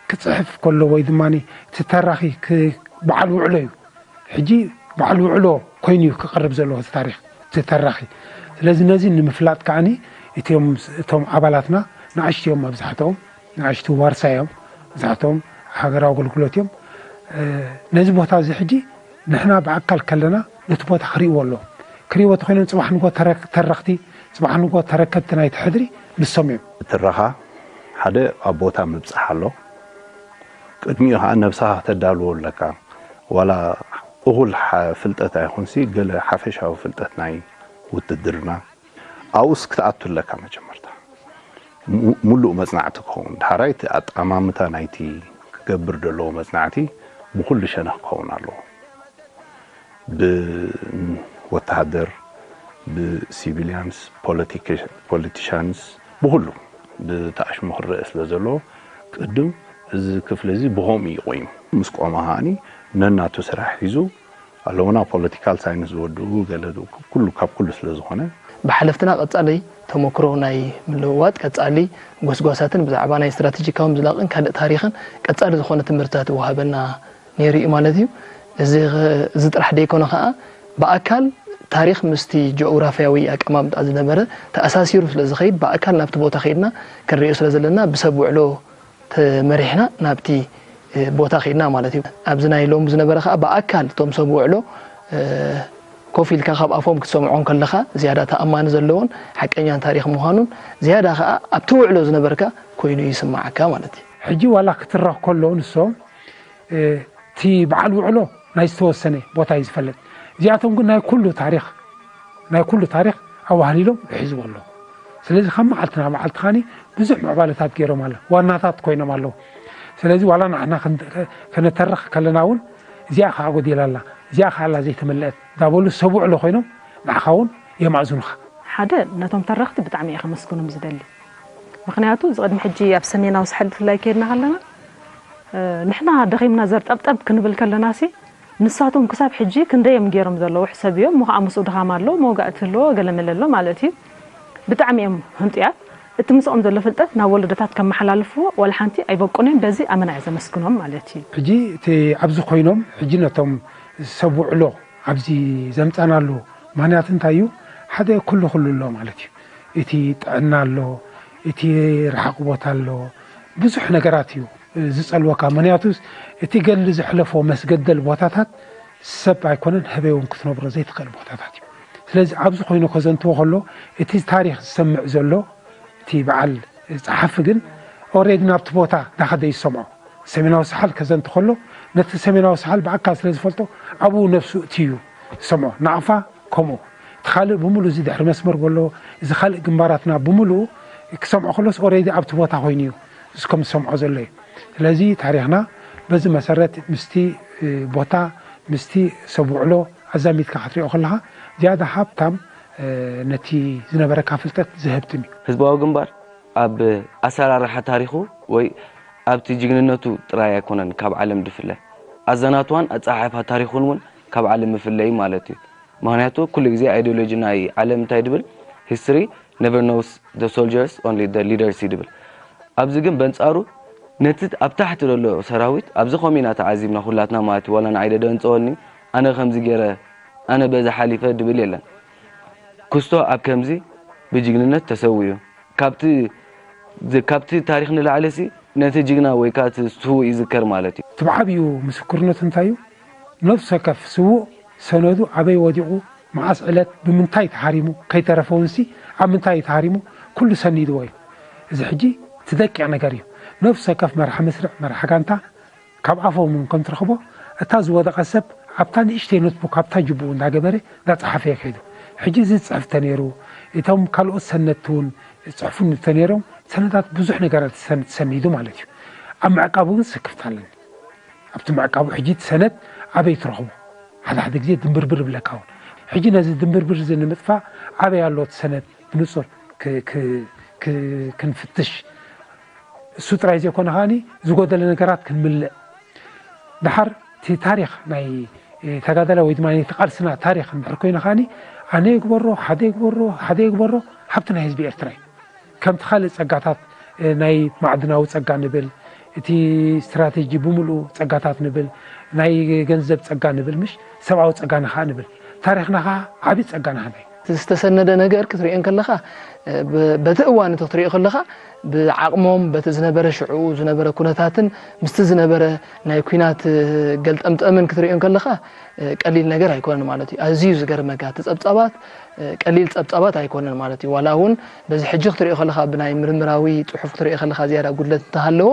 ክጽሕፍ ከሎ ወይ ድማ እቲ ተራኺ ክ- በዓል ውዕሎ እዩ። ሕጂ በዓል ውዕሎ ኮይኑ እዩ ክቐርብ ዘለዎ እቲ ታሪኽ፣ እቲ ተራኺ። ስለዚ ነዚ ንምፍላጥ ከዓኒ እቲኦም፣ እቶም ኣባላትና ንኣሽቱ እዮም መብዛሕትኦም፣ ንኣሽቱ ዋርሳይ እዮም መብዛሕትኦም፣ ሃገራዊ ኣገልግሎት እዮም። ነዚ ቦታ እዚ ሕጂ ንሕና ብኣካል ከለና ነቲ ቦታ ክርእይዎ ኣለዎም። ክርእይዎ ተኾይኖም ጽባሕ ንጎ ተረ- ተረኽቲ፣ ጽባሕ ንጎ ተረከብቲ ናይቲ ሕድሪ ንሶም እዮም። ትረኻ ሓደ ኣብ ቦታ ምብጻሕ ኣሎ። ቅድሚኡ ከዓ ነብስኻ ከተዳልዎ ኣለካ። ዋላ እኹል ሓ- ፍልጠት ኣይኹንሲ፣ ገለ ሓፈሻዊ ፍልጠት ናይ ውትድርና ኣብኡስ ክትኣቱ ኣለካ። መጀመርታ ሙ- ሙሉእ መጽናዕቲ ክኸውን፣ ዳሕራይ እቲ ኣጠማምታ ናይቲ ክገብር ዘለዎ መጽናዕቲ ብኹሉ ሸነኽ ክኸውን ኣለዎ። ብወተሃደር፣ ብሲቪሊያንስ፣ ፖለቲካንስ፣ ብኹሉ ብተኣሽሙ ክረአ ስለ ዘለዎ፣ ቅድም እዚ ክፍሊ እዚ ብኸምኡ እዩ ቆይሙ። ምስ ቆመ ከዓኒ ነናቱ ስራሕ ሒዙ ኣለውና። ፖለቲካል ሳይንስ ዝወድኡ ገለ ኩሉ ካብ ኩሉ ስለ ዝኾነ፣ ብሓለፍትና ቀጻሊ ተመክሮ ናይ ምልውዋጥ፣ ቀጻሊ ጎስጓሳትን ብዛዕባ ናይ ስትራቴጂካዊ ምዝላቕን ካልእ ታሪኽን ቀጻሊ ዝኾነ ትምህርትታት ይወሃበና ነይሩ እዩ ማለት እዩ። እዚ ኸ- እዚ ጥራሕ ደይኮነ ኸኣ ብኣካል ታሪኽ ምስቲ ጂኦግራፍያዊ ኣቀማምጣ ዝነበረ ተኣሳሲሩ ስለ ዝኸይድ ብኣካል ናብቲ ቦታ ከይድና ክንሪኦ ስለ ዘለና ብሰብ ውዕሎ ተመሪሕና ናብቲ ቦታ ከይድና ማለት እዩ። ኣብዚ ናይ ሎሚ ዝነበረ ከዓ ብኣካል እቶም ሰብ ውዕሎ ኮፍ ኢልካ ካብ ኣፎም ክትሰምዖ ከለኻ ዝያዳ ተኣማኒ ዘለዎን ሓቀኛን ታሪኽ ምዃኑን ዝያዳ ከዓ ኣብቲ ውዕሎ ዝነበርካ ኮይኑ ይስማዓካ ማለት እዩ። ሕጂ ዋላ ክትረኽ ከሎ ንሶም እቲ በዓል ውዕሎ ናይ ዝተወሰነ ቦታ እዩ ዝፈልጥ። እዚኣቶም ግን ናይ ኩሉ ታሪኽ ናይ ኩሉ ታሪኽ ኣዋህሊሎም ይሕዝዎ ኣለዉ። ስለዚ ካብ መዓልቲ ናብ መዓልቲ ኸኒ ብዙሕ ምዕባለታት ገይሮም ኣለዉ፣ ዋናታት ኮይኖም ኣለዉ። ስለዚ ዋላ ንሕና ከነተርኽ ከለና እውን እዚኣ ከዓ ጎዲላ ኣላ፣ እዚኣ ከዓ ኣላ ዘይተመልአት እንዳበሉ ሰብ ውዕሎ ኮይኖም ንዓኻ እውን የማእዝኑኻ። ሓደ ነቶም ተረኽቲ ብጣዕሚ እየ ከመስግኖም ዝደሊ። ምኽንያቱ እዚ ቅድሚ ሕጂ ኣብ ሰሜናዊ ሳሕል ብፍላይ ከይድና ከለና ንሕና ደኺምና ዘርጠብጠብ ክንብል ከለናሲ ንሳቶም ክሳብ ሕጂ ክንደይ እዮም ገይሮም ዘለዉ ሕሰብዮ እሞ ከዓ ምስኡ ድኻም ኣሎ መውጋእቲ ኣሎ ገለመለ ኣሎ ማለት እዩ። ብጣዕሚ እዮም ህንጡያት። እቲ ምስኦም ዘሎ ፍልጠት ናብ ወለዶታት ከመሓላልፍዎ ዋላ ሓንቲ ኣይበቁን እዮም። በዚ ኣመና እየ ዘመስግኖም ማለት እዩ። ሕጂ እቲ ኣብዚ ኮይኖም ሕጂ ነቶም ሰብ ውዕሎ ኣብዚ ዘምፃናሉ ምክንያት እንታይ እዩ? ሓደ ኩሉ ኩሉ ኣሎ ማለት እዩ። እቲ ጥዕና ኣሎ፣ እቲ ረሓቕ ቦታ ኣሎ፣ ብዙሕ ነገራት እዩ ዝጸልወካ። ምክንያቱ እቲ ገድሊ ዘሕለፎ መስገደል ቦታታት ሰብ ኣይኮነን ህበይ እውን ክትነብሮ ዘይትኽእል ቦታታት እዩ። ስለዚ ኣብዚ ኮይኑ ከዘንትዎ ከሎ እቲ ታሪኽ ዝሰምዕ ዘሎ እቲ በዓል ጸሓፊ ግን ኦሬዲ ናብቲ ቦታ ዳኸደ ይሰምዖ። ሰሜናዊ ሰሓል ከዘንት ከሎ ነቲ ሰሜናዊ ሰሓል ብኣካል ስለ ዝፈልጦ ኣብኡ ነብሱ እቲ እዩ ዝሰምዖ። ናቕፋ ከምኡ እቲ ካልእ ብምሉእ እዚ ድሕሪ መስመር ጎሎ እዚ ካልእ ግንባራትና ብምሉኡ ክሰምዖ ከሎስ ኦሬዲ ኣብቲ ቦታ ኮይኑ እዩ እዚ ከም ዝሰምዖ ዘሎ እዩ። ስለዚ ታሪኽና በዚ መሰረት ምስቲ ቦታ ምስቲ ሰብ ውዕሎ ኣዛሚድካ ክትሪኦ ከለኻ ዝያዳ ሃብታም ነቲ ዝነበረካ ፍልጠት ዝህብትም እዩ። ህዝባዊ ግንባር ኣብ ኣሰራርሓ ታሪኹ ወይ ኣብቲ ጅግንነቱ ጥራይ ኣይኮነን ካብ ዓለም ድፍለ፣ ኣዘናትዋን ኣጸሓሕፋ ታሪኹን እውን ካብ ዓለም ምፍለ እዩ ማለት እዩ። ምኽንያቱ ኩሉ ግዜ ኣይዲዮሎጂ ናይ ዓለም እንታይ ድብል፣ History never knows the soldiers, only the leaders እዩ ድብል። ኣብዚ ግን በንጻሩ ነቲ ኣብ ታሕቲ ዘሎ ሰራዊት ኣብዚ ከምኡ ኢና ተዓዚብና ኩላትና ማለት እዩ። ዋላ ንዓይ ደደንጸወኒ ኣነ ከምዚ ገይረ ኣነ በዚ ሓሊፈ ድብል የለን። ኩስቶ ኣብ ከምዚ ብጅግንነት ተሰዊኡ። ካብቲ ካብቲ ታሪኽ ንላዕሊ ሲ ነቲ ጅግና ወይ ከኣ እቲ ስዉእ ይዝከር ማለት እዩ። እቲ ብዓብዩ ምስክርነቱ እንታይ እዩ? ነፍሲ ወከፍ ስዉእ ሰነዱ ኣበይ ወዲቑ፣ መዓስ ዕለት፣ ብምንታይ ተሃሪሙ፣ ከይተረፈ እውን ሲ ኣብ ምንታይ እዩ ተሃሪሙ፣ ኩሉ ሰኒድዎ እዩ። እዚ ሕጂ እቲ ደቂቕ ነገር እዩ። ነፍሲ ወከፍ መራሒ መስርዕ፣ መራሒ ጋንታ ካብ ኣፎም እውን ከም ትረኽቦ፣ እታ ዝወደቐ ሰብ ኣብታ ንእሽተይ ኖትቡክ ኣብታ ጅቡኡ እንዳገበረ እንዳጸሓፈ እዩ ከይዱ። ሕጂ እዚ ዝጽሕፍ ተነይሩ፣ እቶም ካልኦት ሰነድቲ እውን ጽሑፉ እንተነይሮም፣ ሰነዳት ብዙሕ ነገራት ሰን-፣ ሰኒዱ ማለት እዩ። ኣብ ምዕቃቡ ግን ስክፍታ ኣለኒ። ኣብቲ ምዕቃቡ ሕጂ እቲ ሰነድ ኣበይ ትረኽቦ? ሓደ ሓደ ግዜ ድንብርብር ይብለካ እውን። ሕጂ ነዚ ድንብርብር እዚ ንምጥፋእ ኣበይ ኣሎ እቲ ሰነድ ብንጹር ክ-፣ ክ-፣ ክ-፣ ክንፍትሽ፣ እሱ ጥራይ ዘይኮነ ከኣኒ ዝጎደለ ነገራት ክንምልእ። ደሓር እቲ ታሪኽ ናይ፣ እ፣ ተጋዳላይ ወይ ድማ ናይቲ ቃልስና ታሪኽ እንድሕር ኮይኑ ከኣኒ ኣነ ይግበሮ፣ ሓደ ይግበሮ፣ ሓደ ይግበሮ፣ ሃብቲ ናይ ህዝቢ ኤርትራ እዩ። ከምቲ ካልእ ጸጋታት፣ እ፣ ናይ ማዕድናዊ ጸጋ ንብል፣ እቲ ስትራቴጂ ብምሉኡ ጸጋታት ንብል፣ ናይ ገንዘብ ጸጋ ንብል፣ ምሽ ሰብኣዊ ጸጋና ከኣ ንብል። ታሪኽና ከኣ ዓቢ ጸጋና ከኣ እዩ። ዝተሰነደ ነገር ክትሪኦ እንከለኻ፣ እ፣ ብ-፣ በቲ እዋን እቲ ክትሪኦ ከለኻ፣ ብዓቕሞም፣ በቲ ዝነበረ ሽዑ ዝነበረ ኩነታትን ምስቲ ዝነበረ ናይ ኲናት፣ እ፣ ገልጠምጠምን ክትሪኦ እንከለኻ፣ እ፣ ቀሊል ነገር ኣይኮነን ማለት እዩ። ኣዝዩ ዝገርመካ፣ እቲ ጸብጻባት፣ እ፣ ቀሊል ጸብጻባት ኣይኮነን ማለት እዩ። ዋላ እውን በዚ ሕጂ ክትሪኦ ከለኻ፣ ብናይ ምርምራዊ ጽሑፍ ክትሪኦ ከለኻ ዝያዳ ጉድለት እንተሃለዎ፣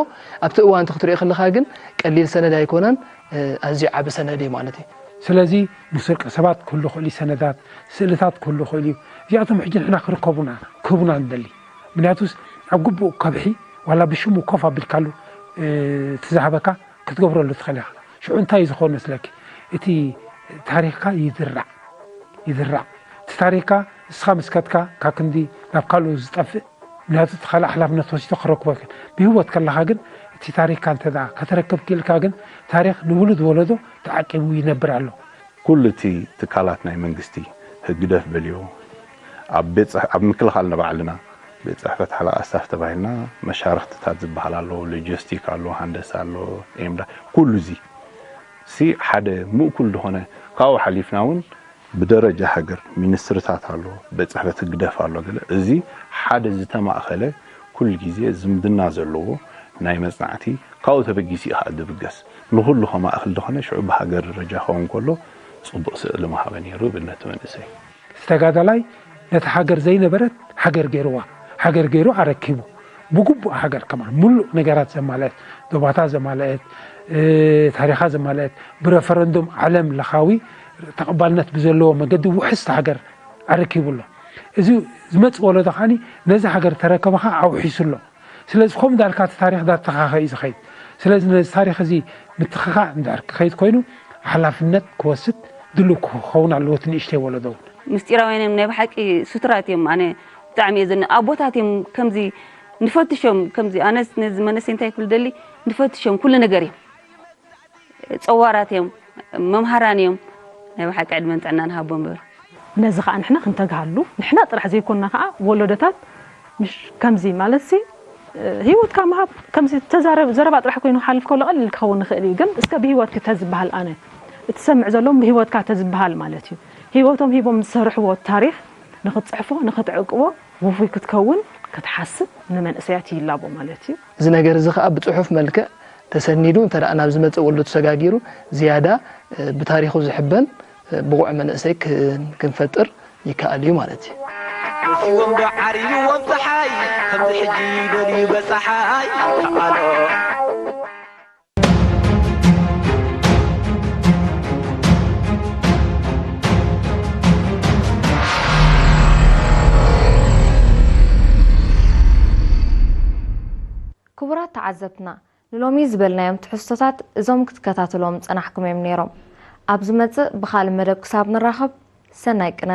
ኣብቲ እዋን እቲ ክትሪኦ ከለኻ ግን ቀሊል ሰነድ ኣይኮነን፣ እ፣ ኣዝዩ ዓቢ ሰነድ እዩ ማለት እዩ። ስለዚ ምስ ውልቀ ሰባት ክህሉ ክእል እዩ፣ ሰነዳት፣ ስእልታት ክህሉ ክእል እዩ። እዚኣቶም ሕጂ ንሕና ክርከቡና፣ ክህቡና ንደሊ። ምክንያቱስ ኣብ ግቡእ ከብሒ ዋላ ብሽሙ ኮፍ ኣቢልካሉ፣ እ፣ እቲ ዝሃበካ ክትገብረሉ ትኽእል ኢኻ። ሽዑ እንታይ እዩ ዝኸውን መስለኪ? እቲ ታሪኽካ ይድራዕ፣ ይድራዕ። እቲ ታሪኽካ ንስኻ ምስ ከድካ ካብ ክንዲ ናብ ካልኡ ዝጠፍእ፣ ምክንያቱ እቲ ካልእ ሓላፍነት ወሲዱ ክረክቦ ይኽእል። ብህይወት ከለኻ ግን እቲ ታሪኽካ እንተ ደኣ ከተረክብ ክኢልካ ግን ታሪኽ ንውሉድ ወለዶ ተዓቂቡ ይነብር ኣሎ። ኩሉ እቲ ትካላት ናይ መንግስቲ፣ ህግደፍ በልዮ፣ ኣብ ቤት ጽሕ-፣ ኣብ ምክልኻል ንባዕልና ቤት ጽሕፈት ሓለቓ ስታፍ ተባሂልና መሻርኽትታት ዝበሃል ኣሎ፣ ሎጂስቲክ ኣሎ፣ ሃንደሳ ኣሎ፣ ኤምዳ፣ ኩሉ እዚ ሲ ሓደ ምእኩል ዝኾነ፣ ካብኡ ሓሊፍና እውን ብደረጃ ሃገር ሚኒስትርታት ኣሎ፣ ቤት ጽሕፈት ህግደፍ ኣሎ፣ ገለ እዚ ሓደ ዝተማእኸለ ኩሉ ግዜ ዝምድና ዘለዎ ናይ መጽናዕቲ ካብኡ ተበጊሱ እዩ ከዓ ዝብገስ። ንኹሉ ከማእኽል ዝኾነ ሽዑ ብሃገር ደረጃ ክኸውን ከሎ ጽቡቕ ስእሊ ምሃበ ነይሩ ይብል ነቲ መንእሰይ። ዝተጋዳላይ ነቲ ሃገር ዘይነበረት ሃገር ገይርዋ፣ ሃገር ገይሩ ኣረኪቡ። ብግቡእ ሃገር ከማን ምሉእ ነገራት ዘማልአት፣ ዶባታት ዘማልአት፣ እ፣ ታሪኻ ዘማልአት፣ ብረፈረንዱም ዓለም ለኻዊ ተቐባልነት ብዘለዎ መገዲ ውሕስቲ ሃገር ኣረኪቡ ኣሎ። እዚ ዝመጽእ ወለዶ ከኣኒ ነዚ ሃገር ተረከበ ከኣ ኣውሒሱ ኣሎ። ስለዚ ከምኡ እንዳልካ እቲ ታሪኽ እንዳተኻኸ እዩ ዝኸይድ። ስለዚ ነዚ ታሪኽ እዚ ምትኽኻእ እንድሕር ክኸይድ ኮይኑ ሓላፍነት ክወስድ ድሉው ክኸውን ኣለዎ እቲ ንእሽተይ ወለዶ እውን። ምስጢራውያን እዮም፣ ናይ ብሓቂ ስቱራት እዮም። ኣነ ብጣዕሚ እየ ዘነ-፣ ኣቦታት እዮም ከምዚ ንፈትሾም፣ ከምዚ ኣነስ ነዚ መንእሰይ እንታይ ክብል ደሊ ንፈትሾም ኩሉ ነገር እዮም። ጸዋራት እዮም፣ መምሃራን እዮም። ናይ ብሓቂ ዕድመን ጥዕናን ሃቦም በሉ። ነዚ ኸኣ ንሕና ክንተግሃሉ፣ ንሕና ጥራሕ ዘይኮንና ኸኣ ወለዶታት ምሽ ከምዚ ማለትሲ፣ እ፣ ህይወትካ ምሃብ ከምዚ ተዛረብ-፣ ዘረባ ጥራሕ ኮይኑ ክሓልፍ ከሎ ቀሊል ክኸውን ይኽእል እዩ። ግን እስከ ብህይወትኪ ተዝበሃል ኣነ፣ እትሰምዕ ዘለዎም ብህይወትካ ተዝበሃል ማለት እዩ። ህይወቶም ሂቦም ዝሰርሕዎ ታሪኽ ንኽትጽሕፎ፣ ንኽትዕቅቦ፣ ውፉይ ክትከውን ክትሓስብ ንመንእሰያት ይላቦ ማለት እዩ። እዚ ነገር እዚ ኸኣ ብጽሑፍ መልክዕ ተሰኒዱ እንተ ደኣ ናብ ዝመጽእ ወለዶ ተሰጋጊሩ ዝያዳ፣ እ፣ ብታሪኹ ዝሕበን፣ እ፣ ብቑዕ መንእሰይ ክን-፣ ክንፈጥር ይከኣል እዩ ማለት እዩ። መሲዎም ዶ ዓሪብዎም ጸሓይ፣ ከምዚ ሕጂ ደልዩ በጻሓይ ይከኣሎ። ክቡራት ተዓዘብትና፣ ንሎሚ ዝበልናዮም ትሕዝቶታት እዞም ክትከታተልዎም ዝጸናሕኩም እዮም ነይሮም። ኣብ ዝመጽእ ብኻልእ መደብ ክሳብ ንራኸብ፣ ሰናይ ቅነ።